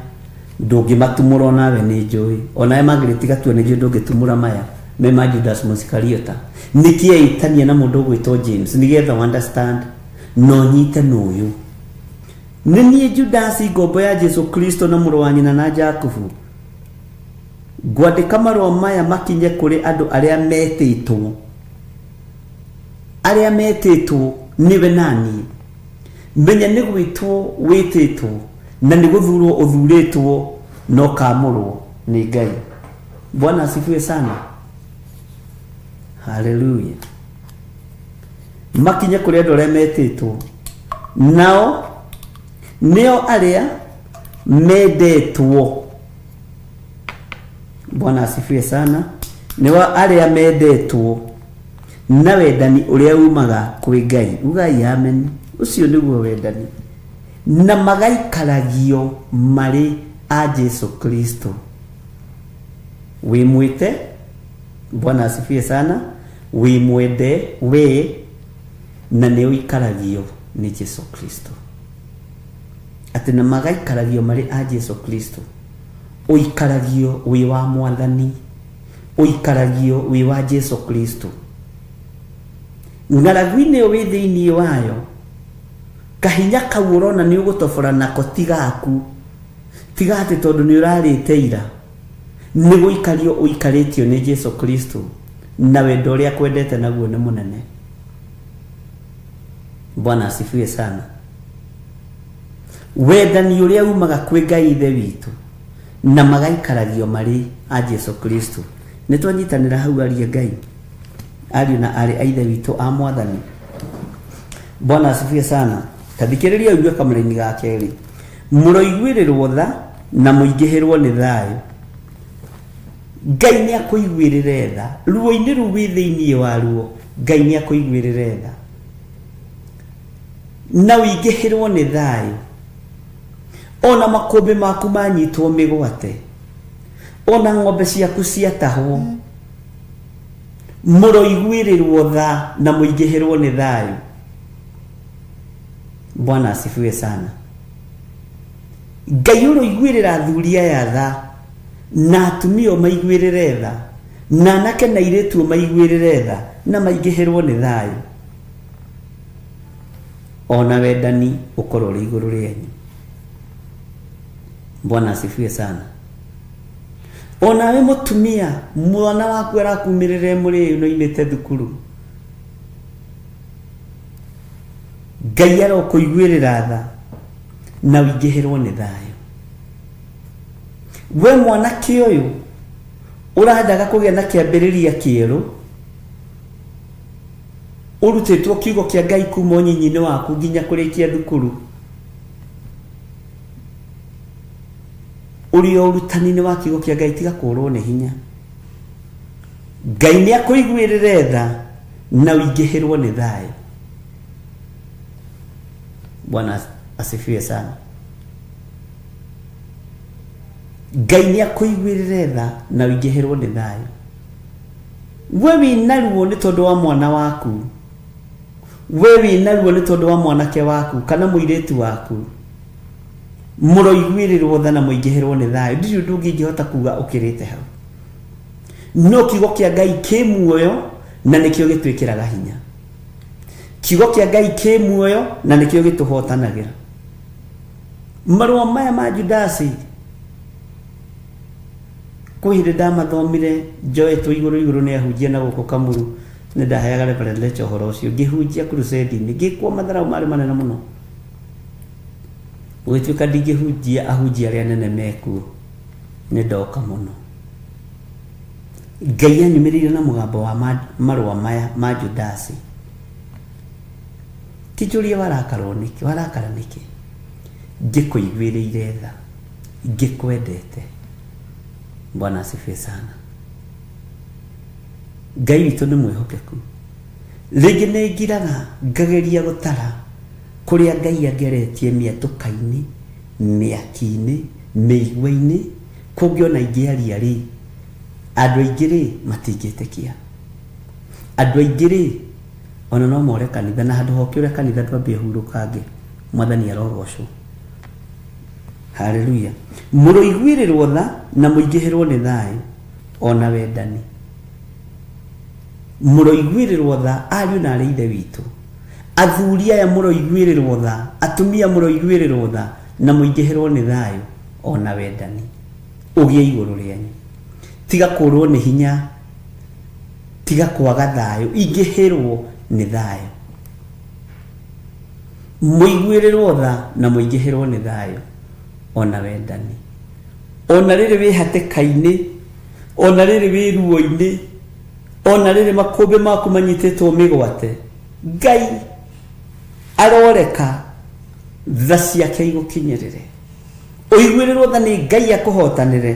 ndũngĩmatumũra onawe nĩ njũĩ. Onawe Margaret Gatua nĩ njũĩ ndũngĩtumũra maya me ma Judas Mũisikariota. Nĩkĩ ĩtania na mũndũ ũgwĩtwo James? Nĩgetha understand no nyite nũyũ. Nĩ niĩ Judasi ngombo ya Jesu Kristo na mũrũ wa nyina na Jakubu, ngwandĩka marũa maya makinye kũrĩ andũ arĩa metĩtwo, arĩa metĩtwo nĩwe naniĩ. Menya nĩ gwĩtwo wĩtĩtwo na nĩ gũthurwo ũthurĩtwo na ũkamũrwo nĩ Ngai. Bwana asifiwe sana. Haleluya. Makinye kũrĩ andũ arĩa metĩtwo, nao nĩo arĩa mendetwo. Bwana asifiwe sana. Nĩo arĩa mendetwo Na wendani ũrĩa umaga kwĩ Ngai. Ugai amen. Ũcio nĩguo wendani. Na magaikaragio marĩ a Jesu Kristo. Wĩ mwĩte, Bwana asifiwe sana, wĩ mwende we, na nĩ ũikaragio nĩ Jesu Kristo. Atĩ na magaikaragio marĩ a Jesu Kristo. Ũikaragio wĩ wa Mwathani. Ũikaragio wĩ wa Jesu Kristo. Ng'aragu-inĩ ĩyo wĩ thĩinĩ wayo, kahinya kau ũrona nĩ ũgũtobora nako ti gaku. Tiga atĩ tondũ nĩ ũrarĩte ira. Nĩ gũikario ũikarĩtio nĩ Jesu Kristo, na wendo ũrĩa akwendete naguo nĩ mũnene. Bwana asifiwe sana. Wendani ũrĩa umaga kwĩ Ngai Ithe witũ, na magaikaragio marĩ a Jesu Kristo. Nĩ twanyitanĩra hau aria Ngai, ariũ na aarĩ a Ithe witũ a Mwathani. Bwana asifiwe sana. Ta thikĩrĩria ũigue kamũraini ga kerĩ. Mũroiguĩrĩrwo tha na mũingĩhĩrwo nĩ thayũ. Ngai nĩ akũiguĩrĩre tha. Ruo-inĩ rũu wĩ thĩinĩ waruo, Ngai nĩ akũiguĩrĩre tha. Na ũingĩhĩrwo nĩ thayũ. Ona makũmbĩ maku manyitwo mĩgwate. Ona ng'ombe ciaku ciatahwo. Mũroiguĩrĩrwo tha na mũingĩhĩrwo nĩ thayũ. Bwana asifiwe sana. Ngai ũroiguĩrĩra athuri aya tha, na atumia ũmaiguĩrĩre tha, na anake na airĩtu ũmaiguĩrĩre tha, na maingĩhĩrwo nĩ thayũ. Ona wendani ũkorwo ũrĩ igũrũ rĩanyu. Bwana asifiwe sana. Onawe mũtumia, mwana waku arakumĩrĩra mũrĩu na oimĩte thukuru. Ngai arokũiguĩrĩra tha na ũingĩhĩrwo nĩ thayũ. We mwanake ũyũ ũrandaga kũgĩa na kĩambĩrĩria kĩerũ, ũrutĩtwo kiugo kĩa Ngai kuma ũnyinyi-inĩ waku nginya kũrĩkia thukuru, ũrĩ o ũrutani-inĩ wa kiugo kĩa Ngai, tiga kũrwo nĩ hinya. Ngai nĩ akũiguĩrĩre tha na ũingĩhĩrwo nĩ thayũ. Bwana asifiwe sana. Ngai nĩ akũiguĩrĩre tha na ũingĩhĩrwo nĩ thayũ. We wĩna ruo nĩ tondũ wa mwana waku, we wĩna ruo nĩ tondũ wa mwanake waku kana mũirĩtu waku, mũroiguĩrĩrwo tha na mũingĩhĩrwo nĩ thayũ. Ndirĩ ũndũ ũngĩ ingĩhota kuga ũkĩrĩte hau. No kiugo kĩa Ngai kĩ muoyo na nĩkĩo gĩtwĩkĩraga hinya. Kiugo kĩa Ngai kĩ muoyo na nĩkĩo gĩtũhotanagĩra. Marũa maya ma Judasi kwĩ hĩndĩ ndamathomire njoetwo igũrũ igũrũ nĩ ahunjia na gũkũ Kamuru, nĩ ndaheaga Reverend Lecha ũhoro ũcio, ngĩhunjia crusade-inĩ, ngĩkwo matharau marĩ manene mũno. Gũgĩtuĩka ndingĩhunjia ahunjia arĩa anene mekuo, nĩ ndoka mũno. Ngai anyumĩrĩire na mũgambo wa marũa maya ma Judasi. Ti njũrie warakarwo nĩkĩ, warakara nĩkĩ? Ngĩkũiguĩrĩire tha, ngĩkwendete. Bwana asifiwe sana. Ngai witũ nĩ mwĩhokeku. Rĩngĩ nĩ ngiraga ngageria gũtara kũrĩa Ngai angeretie mĩatũka-inĩ, mĩaki-inĩ, mĩigua-inĩ, kũngĩ ona ingĩaria rĩ, andũ aingĩ rĩ, matingĩtĩkia. Andũ aingĩ rĩ, ona no more kanitha, na handũ ha ũkĩũre kanitha ndwambie hurũkange. Mwathani arogocwo. Haleluya. Mũroiguĩrĩrwo tha na mũingĩhĩrwo nĩ thayũ ona wendani. Mũroiguĩrĩrwo tha ariũ na aarĩ Ithe witũ. Athuri aya mũroiguĩrĩrwo tha, atumia mũroiguĩrĩrwo tha na mũingĩhĩrwo nĩ thayũ ona wendani. Ũgĩe igũrũ rĩanyu. Tiga kũrwo nĩ hinya, tiga kwaga thayũ, ingĩhĩrwo nĩ thayũ. Mũiguĩrĩrwo tha na mũingĩhĩrwo nĩ thayũ ona wendani. Ona rĩrĩ wĩ hatĩka-inĩ, ona rĩrĩ wĩ ruo-inĩ, ona rĩrĩ makũmbĩ maku manyitĩtwo mĩgwate, Ngai aroreka tha ciake igũkinyĩrĩre. Ũiguĩrĩrwo tha nĩ Ngai akũhotanĩre,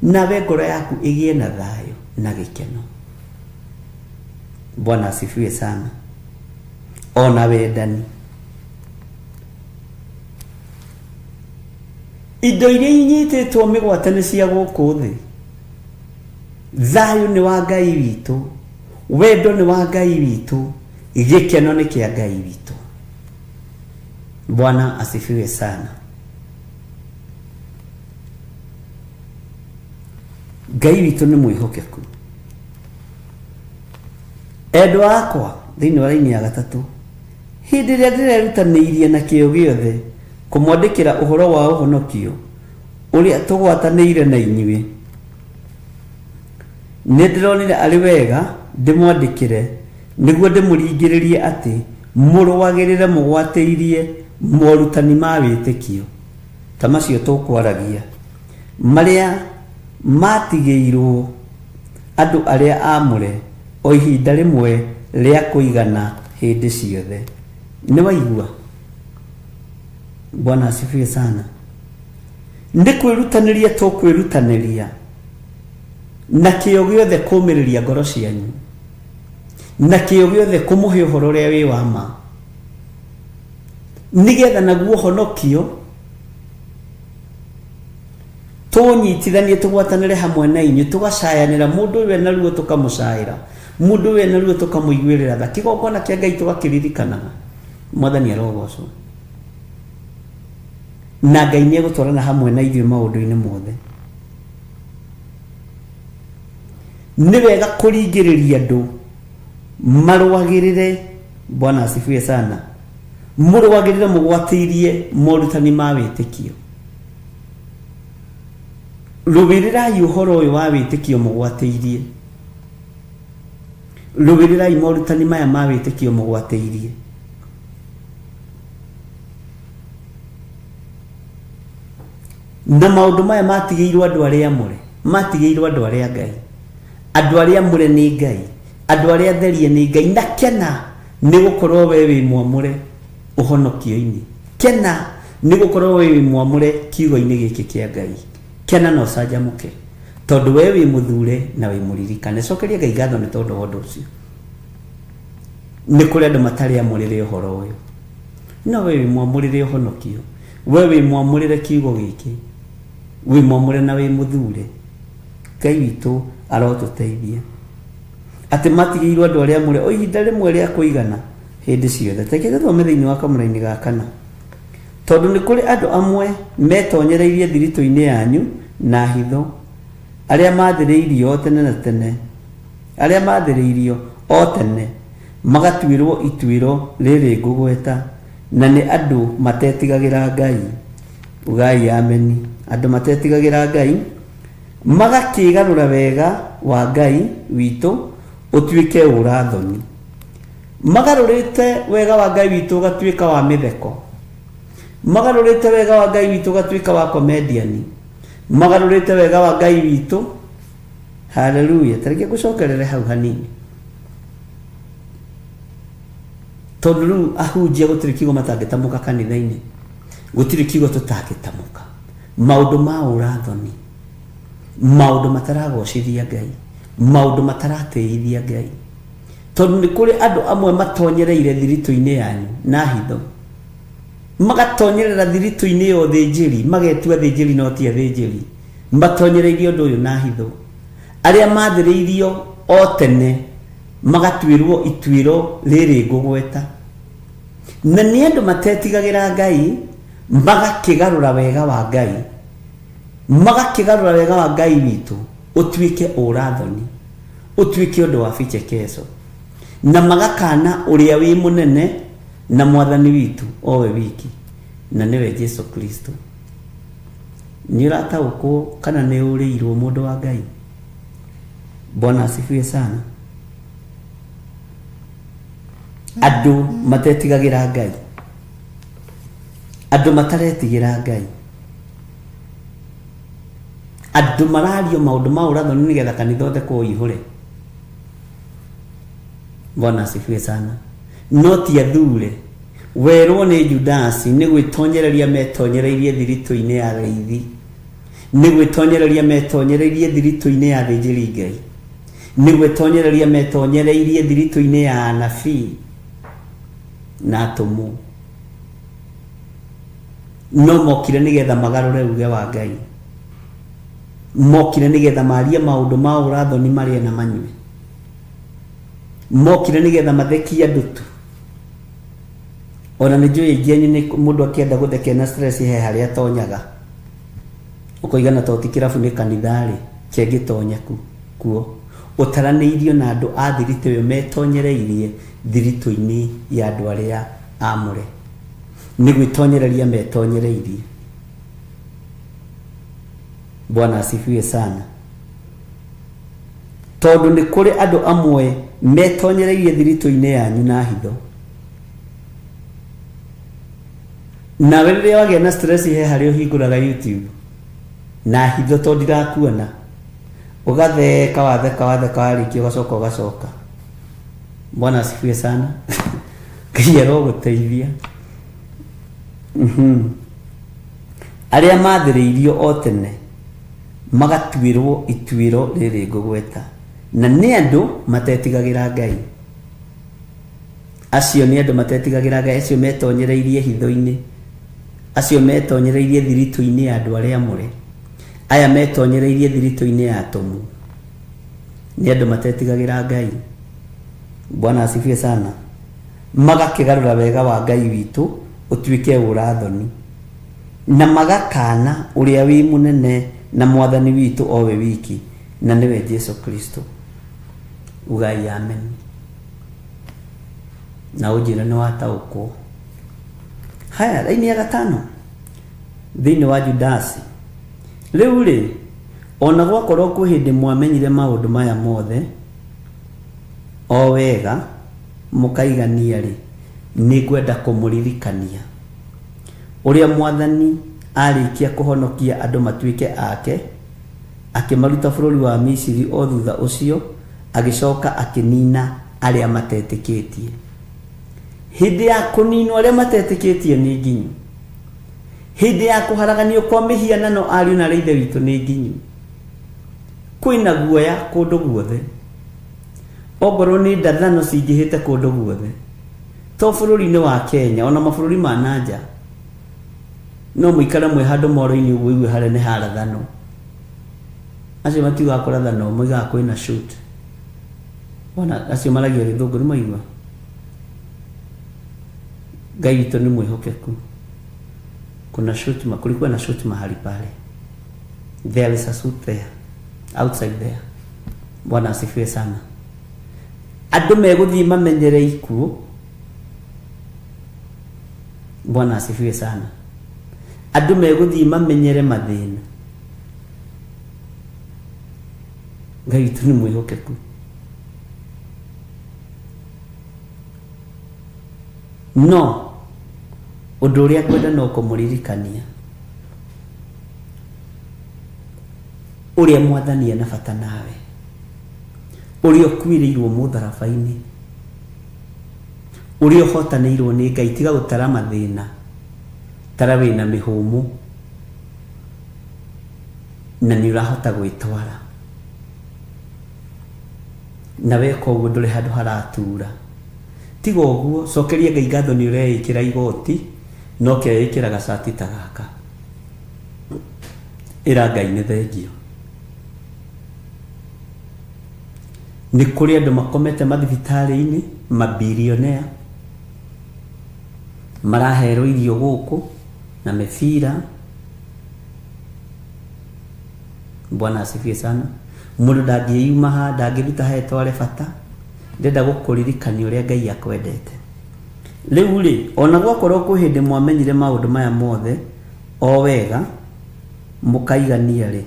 nawe ngoro yaku ĩgĩe na thayũ na gĩkeno. Bwana asifiwe sana. Ona wendani. Indo iria inyitĩtwo mĩgwate nĩ cia gũkũ thĩ. Thayũ nĩ wa Ngai witũ, wendo nĩ wa Ngai witũ, gĩkeno nĩ kĩa Ngai witũ. Bwana asifiwe sana. Ngai witũ nĩ mwĩhokeku. Endwa akwa thĩinĩ wa raini ya gatatũ, hĩndĩ ĩrĩa ndĩrerutanĩirie na kĩyo gĩothe kũmwandĩkĩra ũhoro wa ũhonokio ũrĩa tũgwatanĩire na inyuĩ, nĩ ndĩronire arĩ wega ndĩmwandĩkĩre nĩguo ndĩmũringĩrĩrie atĩ mũrũagĩrĩre mũgwatĩirie morutani ma wĩtĩkio ta macio tũkwaragia, marĩa matigĩirwo andũ arĩa aamũre o ihinda rĩmwe rĩa kũigana hĩndĩ ciothe. Nĩ waigua? Bwana asifiwe sana. Nĩ kwĩrutanĩria tũkwĩrutanĩria na kĩyo gĩothe kũmĩrĩria ngoro cianyu, na kĩyo gĩothe kũmũhe ũhoro ũrĩa wĩ wa ma, nĩgetha naguo ũhonokio tũnyitithanie tũgwatanĩre hamwe na inyuĩ, tũgacayanĩra mũndũ ũyũ ena ruo tũkamũcaĩra, mũndũ ũyũ ena ruo tũkamũiguĩrĩra tha, kĩgongona kĩa Ngai tũgakĩririkanaga. Mwathani arogocwo. Na Ngai nĩ egũtwarana hamwe na ithuĩ maũndũ-inĩ mothe. Nĩ wega kũringĩrĩria andũ marũagĩrĩre. Bwana asifiwe sana. Mũrũagĩrĩre mũgwatĩirie morutani ma wĩtĩkio. Rũĩrĩrai ũhoro ũyũ wa wĩtĩkio mũgwatĩirie. Rũĩrĩrai morutani maya ma wĩtĩkio mũgwatĩirie. Na maũndũ maya matigĩirwo andũ arĩa amũre, matigĩirwo andũ arĩa Ngai, andũ arĩa amũre nĩ Ngai, andũ arĩa atherie nĩ Ngai. Na kena nĩ gũkorwo we wĩ mwamũre ũhonokio-inĩ, kena nĩ gũkorwo we wĩ mwamũre kiugo-inĩ gĩkĩ kĩa Ngai, kena na ũcanjamũke tondũ we wĩ mũthure na wĩ mũririkane. Cokeria Ngai ngatho nĩ tondũ wa ũndũ ũcio. Nĩ kũrĩ andũ matarĩ amũrĩre ũhoro ũyũ, no we wĩ mwamũrĩre ũhonokio, we wĩ mwamũrĩre kiugo gĩkĩ, wĩ mwamũre na wĩ mũthure. Ngai witũ arotũteithia atĩ matigĩirwo andũ arĩa amũre o ihinda rĩmwe rĩa kũigana hĩndĩ ciothe. Reke tũthome thĩinĩ wa kamũraini ga kana, tondũ nĩ kũrĩ andũ amwe metonyereirie thiritũ-inĩ yanyu na hitho, arĩa maathĩrĩirio tene na tene, arĩa maathĩrĩirio o tene magatuĩrwo ituĩro rĩrĩ ngũgweta, na nĩ andũ matetigagĩra Ngai. Ugai ameni. Andũ matetigagĩra Ngai magakĩgarũra wega wa Ngai witũ ũtuĩke ũrathoni. Magarũrĩte wega wa Ngai witũ ũgatuĩka wa mĩtheko, magarũrĩte wega wa Ngai witũ ũgatuĩka wa comedian, magarũrĩte wega wa Ngai witũ. Haleluya. Tareke ngũcokerere hau hanini, tondũ rĩu ahunjia gũtirĩ kiugo matangĩtamũka kanitha-inĩ, gũtirĩ kiugo tũtangĩtamũka. Maũndũ ma ũrathoni, maũndũ mataragocithia Ngai, maũndũ mataratĩithia Ngai, tondũ nĩ kũrĩ andũ amwe matonyereire thiritũ-inĩ yanyu na hitho, magatonyerera thiritũ-inĩ ya ũthĩnjĩri, magetua athĩnjĩri no ti athĩnjĩri, matonyereirie ũndũ ũyũ na hitho, arĩa maathĩrĩirio o tene magatuĩrwo ituĩro rĩrĩ ngũgweta, na nĩ andũ matetigagĩra Ngai, magakĩgarũra wega wa Ngai, magakĩgarũra wega wa Ngai witũ ũtuĩke ũrathoni, ũtuĩke ũndũ wa bichekeco, na magakana ũrĩa wĩ mũnene na mwathani witũ o we wiki, na nĩwe Jesu Kristo. Nĩ ũrataũkwo kana nĩ ũrĩirwo mũndũ wa Ngai? Bwana asifiwe sana. Andũ matetigagĩra Ngai, andũ mataretigĩra Ngai, andũ marario maũndũ ma ũrathoni nĩgetha kanitha ũthekwo ũihũre. Bwana asifiwe sana. No ti athure werwo nĩ Judasi nĩ gwĩtonyereria metonyereirie thiritũ-inĩ ya rĩithi, nĩ gwĩtonyereria metonyereirie thiritũ-inĩ ya thĩnjĩri Ngai, Nĩ gwĩtonyereria metonyereirie thiritũ-inĩ ya anabii na atũmwo. No mokire nĩgetha magarũre uge wa Ngai. Mokire nĩgetha marie maũndũ ma ũrathoni marĩe na manyue. Mokire nĩgetha mathekie andũ tu. Ona nĩ njũĩ aingĩ anyu nĩ mũndũ akĩenda gũtheka ena stress he harĩa atonyaga. Ũkoiga na to ti kĩrabu nĩ kanitha rĩ, kĩ ngĩtonya ku kuo. Ũtaranĩirio na andũ a thiritũ ĩyo metonyereirie thiritũ-inĩ ya andũ arĩa amũre. Nĩ gwĩtonyereria metonyereirie. Bwana asifiwe sana. Tondũ nĩ kũrĩ andũ amwe metonyereirie thiritũ-inĩ yanyu na hitho. Nawe rĩrĩa wagĩa na stress he harĩa ũhingũraga YouTube na hitho tondũ ndirakuona, ũgatheka watheka watheka warĩkia ũgacoka ũgacoka. Bwana asifiwe sana. Ngai arogũteithia. Arĩa mathĩrĩirio o tene magatuĩrwo ituĩro rĩrĩ ngũgweta, na nĩ andũ matetigagĩra Ngai. Acio nĩ andũ matetigagĩra Ngai, acio metonyereirie hitho-inĩ, acio metonyereirie thiritũ-inĩ ya andũ arĩa amũre, aya metonyereirie thiritũ-inĩ ya atũmwo, nĩ andũ matetigagĩra Ngai. Bwana asifiwe sana. Magakĩgarũra wega wa Ngai witũ ũtuĩke ũrathoni, na magakana ũrĩa wĩ mũnene na mwathani witũ o we wiki, na nĩwe Jesu Kristo. Ugai amen. Na ũnjĩre nĩ wataũkwo. Haya, raini ya gatano thĩinĩ wa Judasi. Rĩu rĩ, ona gwakorwo kwĩ hĩndĩ mwamenyire maũndũ maya mothe o wega mũkaigania rĩ, nĩ ngwenda kũmũririkania ũrĩa mwathani arĩkia kũhonokia andũ matuĩke ake, akĩmaruta bũrũri wa Misiri, o thutha ũcio agĩcoka akĩnina arĩa matetĩkĩtie. Hĩndĩ ya kũninwo arĩa matetĩkĩtie nĩ nginyu. Hĩndĩ ya kũharaganio kwa mĩhianano ariũ na arĩa ithe witũ nĩ nginyu. Kwĩna guoya kũndũ guothe. Ongorwo nĩ ndathano cingĩhĩte kũndũ guothe. To bũrũri-inĩ wa Kenya, ona mabũrũri ma nanja. No mũikare mwĩ handũ moro-inĩ ũguo ũigue harĩa nĩ harathanwo. Acio matiugaga kũrathanwo, moigaga kwĩna shoot. Ona acio maragia gĩthũngũ nĩ maigua. Ngai witũ nĩ mwĩhokeku. Kuna shoot, kulikuwa na shoot mahali pale. There is a shoot there, outside there. Bwana asifiwe sana. Andũ megũthiĩ mamenyere ikuũ. Bwana asifiwe sana. Andũ megũthiĩ mamenyere mathĩna. Ngai witũ nĩ mwĩhokeku. No ũndũ ũrĩa ngwenda no kũmũririkania ũrĩa mwathani ena bata nawe, ũrĩa ũkuĩrĩirwo mũtharaba-inĩ, ũrĩa ũhotanĩirwo nĩ Ngai. Tiga gũtara mathĩna, tara wĩna mĩhũmũ na nĩ ũrahota gwĩtwara, na weka ũguo ndũrĩ handũ haratura. Tiga ũguo, cokeria Ngai ngatho nĩ ũreĩkĩra igoti no keĩkĩra gacati ta gaka. Ĩra Ngai nĩ thengio. Nĩ kũrĩ andũ makomete mathibitarĩ-inĩ, mabilionea, maraherwo irio gũkũ na mĩbira. Bwana asifiwe sana. Mũndũ ndangĩyuma haha, ndangĩruta haha etware bata. Ndĩrenda gũkũririkania ũrĩa Ngai akwendete. Rĩu rĩ, ona gwakorwo kwĩ hĩndĩ mwamenyire maũndũ maya mothe o wega mũkaigania rĩ,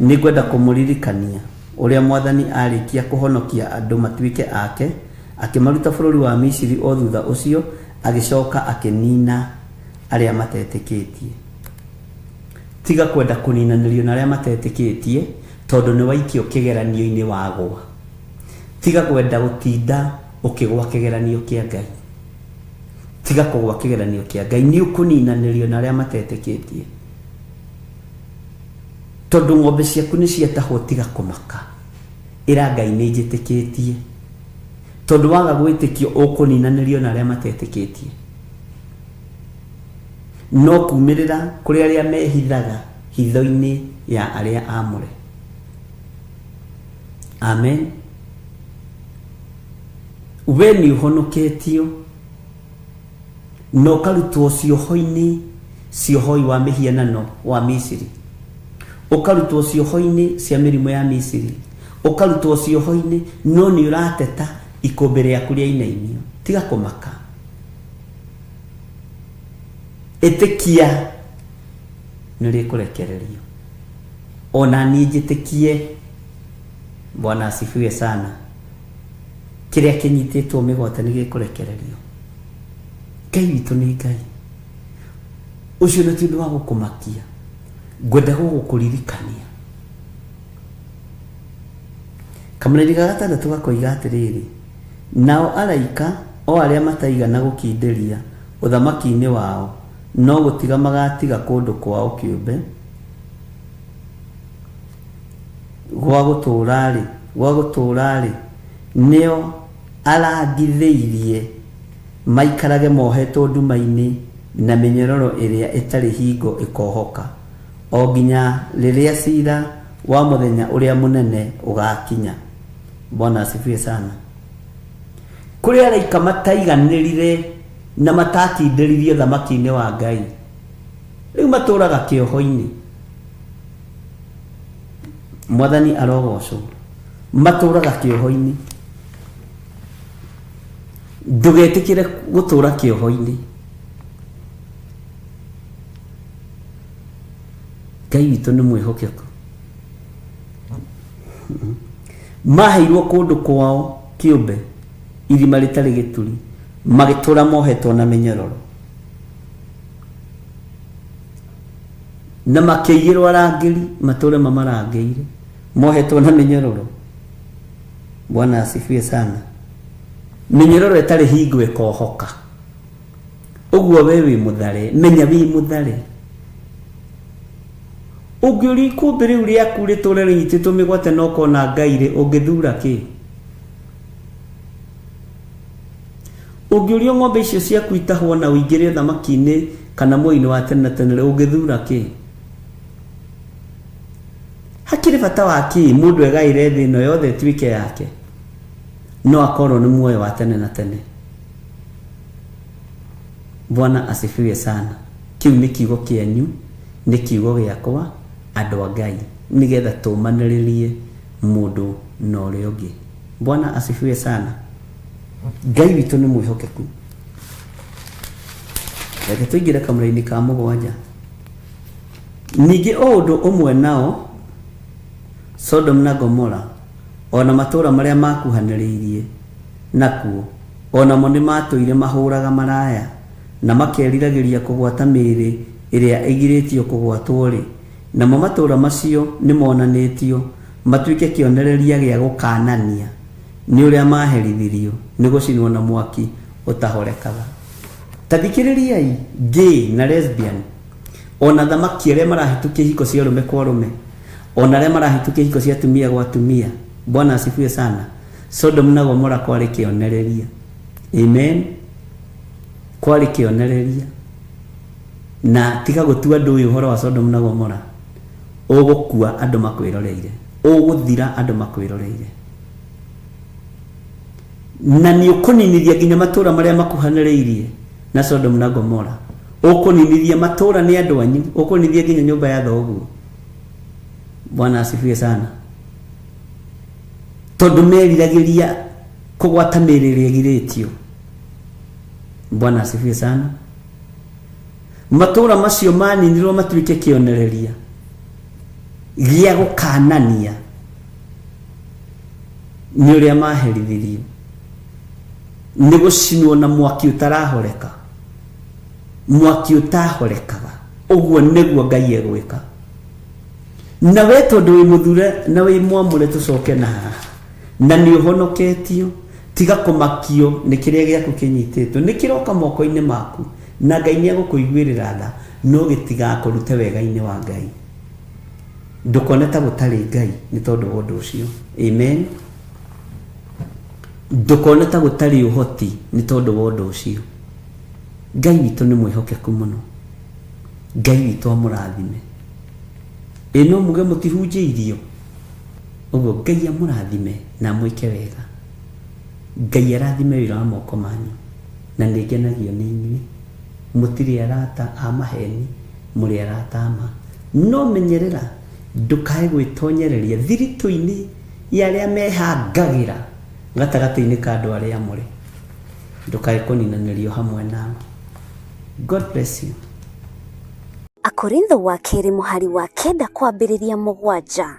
nĩ ngwenda kũmũririkania ũrĩa mwathani arĩkia kũhonokia andũ matuĩke ake, akĩmaruta bũrũri wa Misiri, o thutha ũcio agĩcoka akĩnina arĩa matetĩkĩtie. Tiga kwenda kũninanĩrio na arĩa matetĩkĩtie, tondũ nĩ waikio kĩgeranio-inĩ wagwa. Tiga kwenda gũtinda ũkĩgwa kĩgeranio kĩa Ngai. Tiga kũgwa kĩgeranio kĩa Ngai, nĩ ũkũninanĩrio na arĩa matetĩkĩtie. Tondũ ng'ombe ciaku nĩ ciatahwo, tiga kũmaka. Ĩra Ngai nĩ njĩtĩkĩtie. Tondũ waga gwĩtĩkio ũkũninanĩrio na arĩa matetĩkĩtie. No kumĩrĩra kũrĩ arĩa mehithaga hitho-inĩ ya arĩa aamũre. Amen. We nĩ ũhonoketio na ũkarutwo cioho-inĩ ciohoi wa mĩhianano wa Misiri, ũkarutwo cioho-inĩ cia mĩrimũ ya Misiri, ũkarutwo cioho-inĩ, no nĩ ũrateta ikũmbĩ rĩaku rĩainainio. Tiga kũmaka, ĩtĩkia nĩ rĩkũrekererio. Ona niĩ njĩtĩkie. Bwana asifiwe sana. Kĩrĩa kĩnyitĩtwo mĩgwate nĩ gĩkũrekererio. Ngai witũ nĩ Ngai. Ũcio nĩ ti ũndũ wa gũkũmakia. Ngwenda gũgũkũririkania. Kamũraini ga gatandatũ gakoiga atĩrĩrĩ, nao araika o arĩa mataigana gũkindĩria ũthamaki-inĩ wao, no gũtiga magatiga kũndũ kwao kĩũmbe gwa gũtũũra-rĩ, gwa gũtũũra-rĩ, nĩo arangithĩirie maikarage mohetwo nduma-inĩ na mĩnyororo ĩrĩa ĩtarĩ hingo ĩkohoka, o nginya rĩrĩa cira wa mũthenya ũrĩa mũnene ũgakinya. Bwana asifiwe sana. Kũrĩ araika mataiganĩrire na matakindĩririe ũthamaki-inĩ wa Ngai, rĩu matũũraga kĩoho-inĩ. Mwathani arogocwo. Matũũraga kĩoho-inĩ. Ndũgetĩkĩre gũtũũra kĩoho-inĩ. Ngai witũ nĩ mwĩhokeku. Maheirwo kũndũ kwao kĩũmbe, irima rĩtarĩ gĩturi, magĩtũũra mohetwo na mĩnyororo. Na makĩigĩrwo arangĩri matũũre mamarangĩire, mohetwo na mĩnyororo. Bwana asifiwe sana. Mĩnyororo ĩtarĩ hingo ĩkohoka. Ũguo we wĩ mũthare, menya wĩ mũthare. Ũngĩũria ikũmbĩ rĩu rĩaku rĩtũre rĩnyitĩtwo mĩgwate na ũkona Ngai rĩ, ũngĩthura kĩ? Ũngĩũrio ng'ombe icio ciaku itahwo na ũingĩre ũthamaki-inĩ kana muoyo-inĩ wa tene na tene rĩ, ũngĩthura kĩ? Hakĩrĩ bata wa kĩ mũndũ egaĩre thĩ ĩno yothe ĩtuĩke yake, no akorwo nĩ muoyo wa tene na tene? Bwana asifiwe sana. Kĩu nĩ kiugo kĩanyu, nĩ kiugo gĩakwa, andũ a Ngai, nĩgetha tũmanĩrĩrie mũndũ na ũrĩa ũngĩ. Bwana asifiwe sana. Ngai witũ nĩ mwĩhokeku. Reke tũingĩre kamũra-inĩ ka mũgwanja. Ningĩ o ũndũ ũmwe nao, Sodom na Gomora, o na matũũra marĩa maakuhanĩrĩirie nakuo, o namo nĩmaatũire mahũraga maraya, na makeriragĩria kũgwata mĩĩrĩ ĩrĩa ĩgirĩtio kũgwatwo-rĩ, namo matũũra macio nĩmonanĩtio matuĩke kĩonereria gĩa gũkaanania nĩ ũrĩa maaherithirio nĩ gũcinwo na mwaki ũtahorekaga. Ta thikĩrĩriai, gay na lesbian, o na thamaki arĩa marahĩtũkia ihiko cia ũrũme kwa ũrũme, o na arĩa marahĩtũkia ihiko cia atumia gwa atumia. Bwana asifiwe sana. Sodom na Gomora kwarĩ kĩonereria. Amen. Kwarĩ kĩonereria. Na tiga gũtua andũ ũyũ ũhoro wa Sodom na Gomora. Ũgũkua andũ makwĩroreire. Ũgũthira andũ makwĩroreire. Na nĩ ũkũninithia nginya matũũra marĩa makuhanĩrĩirie na Sodom na Gomora. Ũkũninithia matũũra nĩ andũ anyu. Ũkũninithia nginya nyũmba ya thoguo. Bwana asifiwe sana. Tondũ meriragĩria kũgwata mĩĩrĩ ĩrĩa ĩgirĩtio. Bwana asifiwe sana. Matũũra macio maninirwo matuĩke kĩonereria gĩa gũkanania nĩ ũrĩa maherithirio nĩ gũcinwo na mwaki ũtarahoreka, mwaki ũtahorekaga. Ũguo nĩguo Ngai egwĩka. Na we tondũ wĩ mũthure na wĩ mwamũre, tũcoke na haha, na nĩ ũhonoketio, tiga kũmakio nĩ kĩrĩa gĩaku kĩnyitĩtwo. Nĩ kĩroka moko-inĩ maku, na Ngai nĩ egũkũiguĩrĩra tha, no gĩtigakũrute wega-inĩ wa Ngai. Ndũkone ta gũtarĩ Ngai nĩ tondũ wa ũndũ ũcio. Amen. Ndũkone ta gũtarĩ ũhoti nĩ tondũ wa ũndũ ũcio. Ngai witũ nĩ mwĩhokeku mũno. Ngai witũ amũrathime. Ĩ no muge mũtihunjĩirio? Ũguo Ngai amũrathime na amwĩke wega. Ngai arathime wĩra wa moko manyu. Na nĩ ngenagio nĩ inyuĩ. Mũtirĩ arata a maheni, mũrĩ arata a ma. No menyerera ndũkae gwĩtonyereria thiritũ-inĩ ya arĩa mehangagĩra gatagatĩ-inĩ ka andũ arĩa amũre. Ndũkae kũninanĩrio hamwe nao. God bless you. Akorintho wa kerĩ mũhari wa kenda kwambĩrĩria mũgwanja.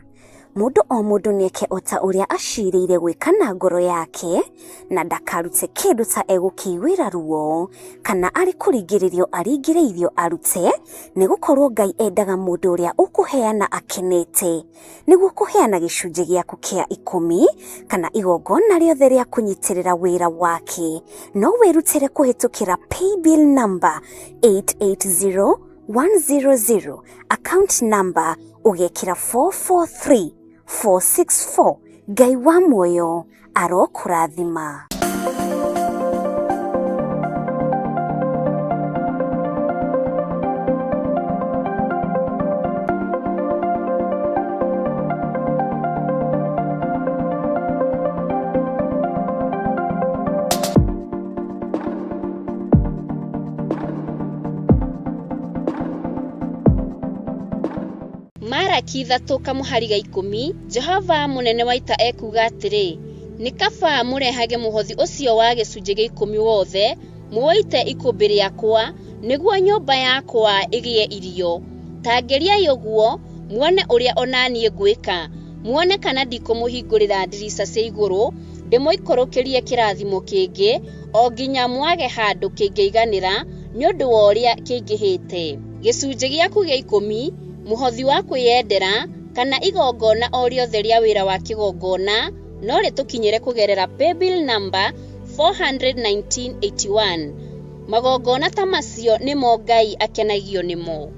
Mũndũ o mũndũ nĩeke o ta ũrĩa acirĩire gwĩka na ngoro yake, na ndakarute kĩndũ ta egũkĩiguĩra ruo, kana arĩ kũringĩrĩrio aringĩrĩirio arute, nĩgũkorwo Ngai endaga mũndũ ũrĩa ũkũheana akenete. Nĩguo kũheana gĩcunjĩ gĩaku kĩa ikũmi, kana igongona rĩothe rĩa kũnyitĩrĩra wĩra wake, no wĩrutĩre kũhĩtũkĩra paybill number 880100, account number ũgekĩra 443464. Ngai wa muoyo arokũrathima. Maraki 3 kamũhari ga 10, Jehova mũnene wa ita ekuuga atĩrĩ, nĩ kaba mũrehage mũhothi ũcio wa gĩcunjĩ gĩa ikũmi wothe, mũũite ikũmbĩ rĩakwa, nĩguo nyũmba yakwa ĩgĩe irio. Ta ngeriai ũguo, muone ũrĩa o na niĩ ngwĩka, muone kana ndikũmũhingũrĩra ndirica cia igũrũ, ndĩmũikũrũkĩrie kĩrathimo kĩngĩ, o nginya mwage handũ kĩngĩiganĩra nĩ ũndũ wa ũrĩa kĩingĩhĩte. Gĩcunjĩ gĩaku gĩa ikũmi, mũhothi wa kwĩyendera, kana igongona o rĩothe rĩa wĩra wa kĩgongona, no rĩtũkinyĩre kũgerera paybill number 41981. Magongona ta macio nĩmo Ngai akenagio nĩmo.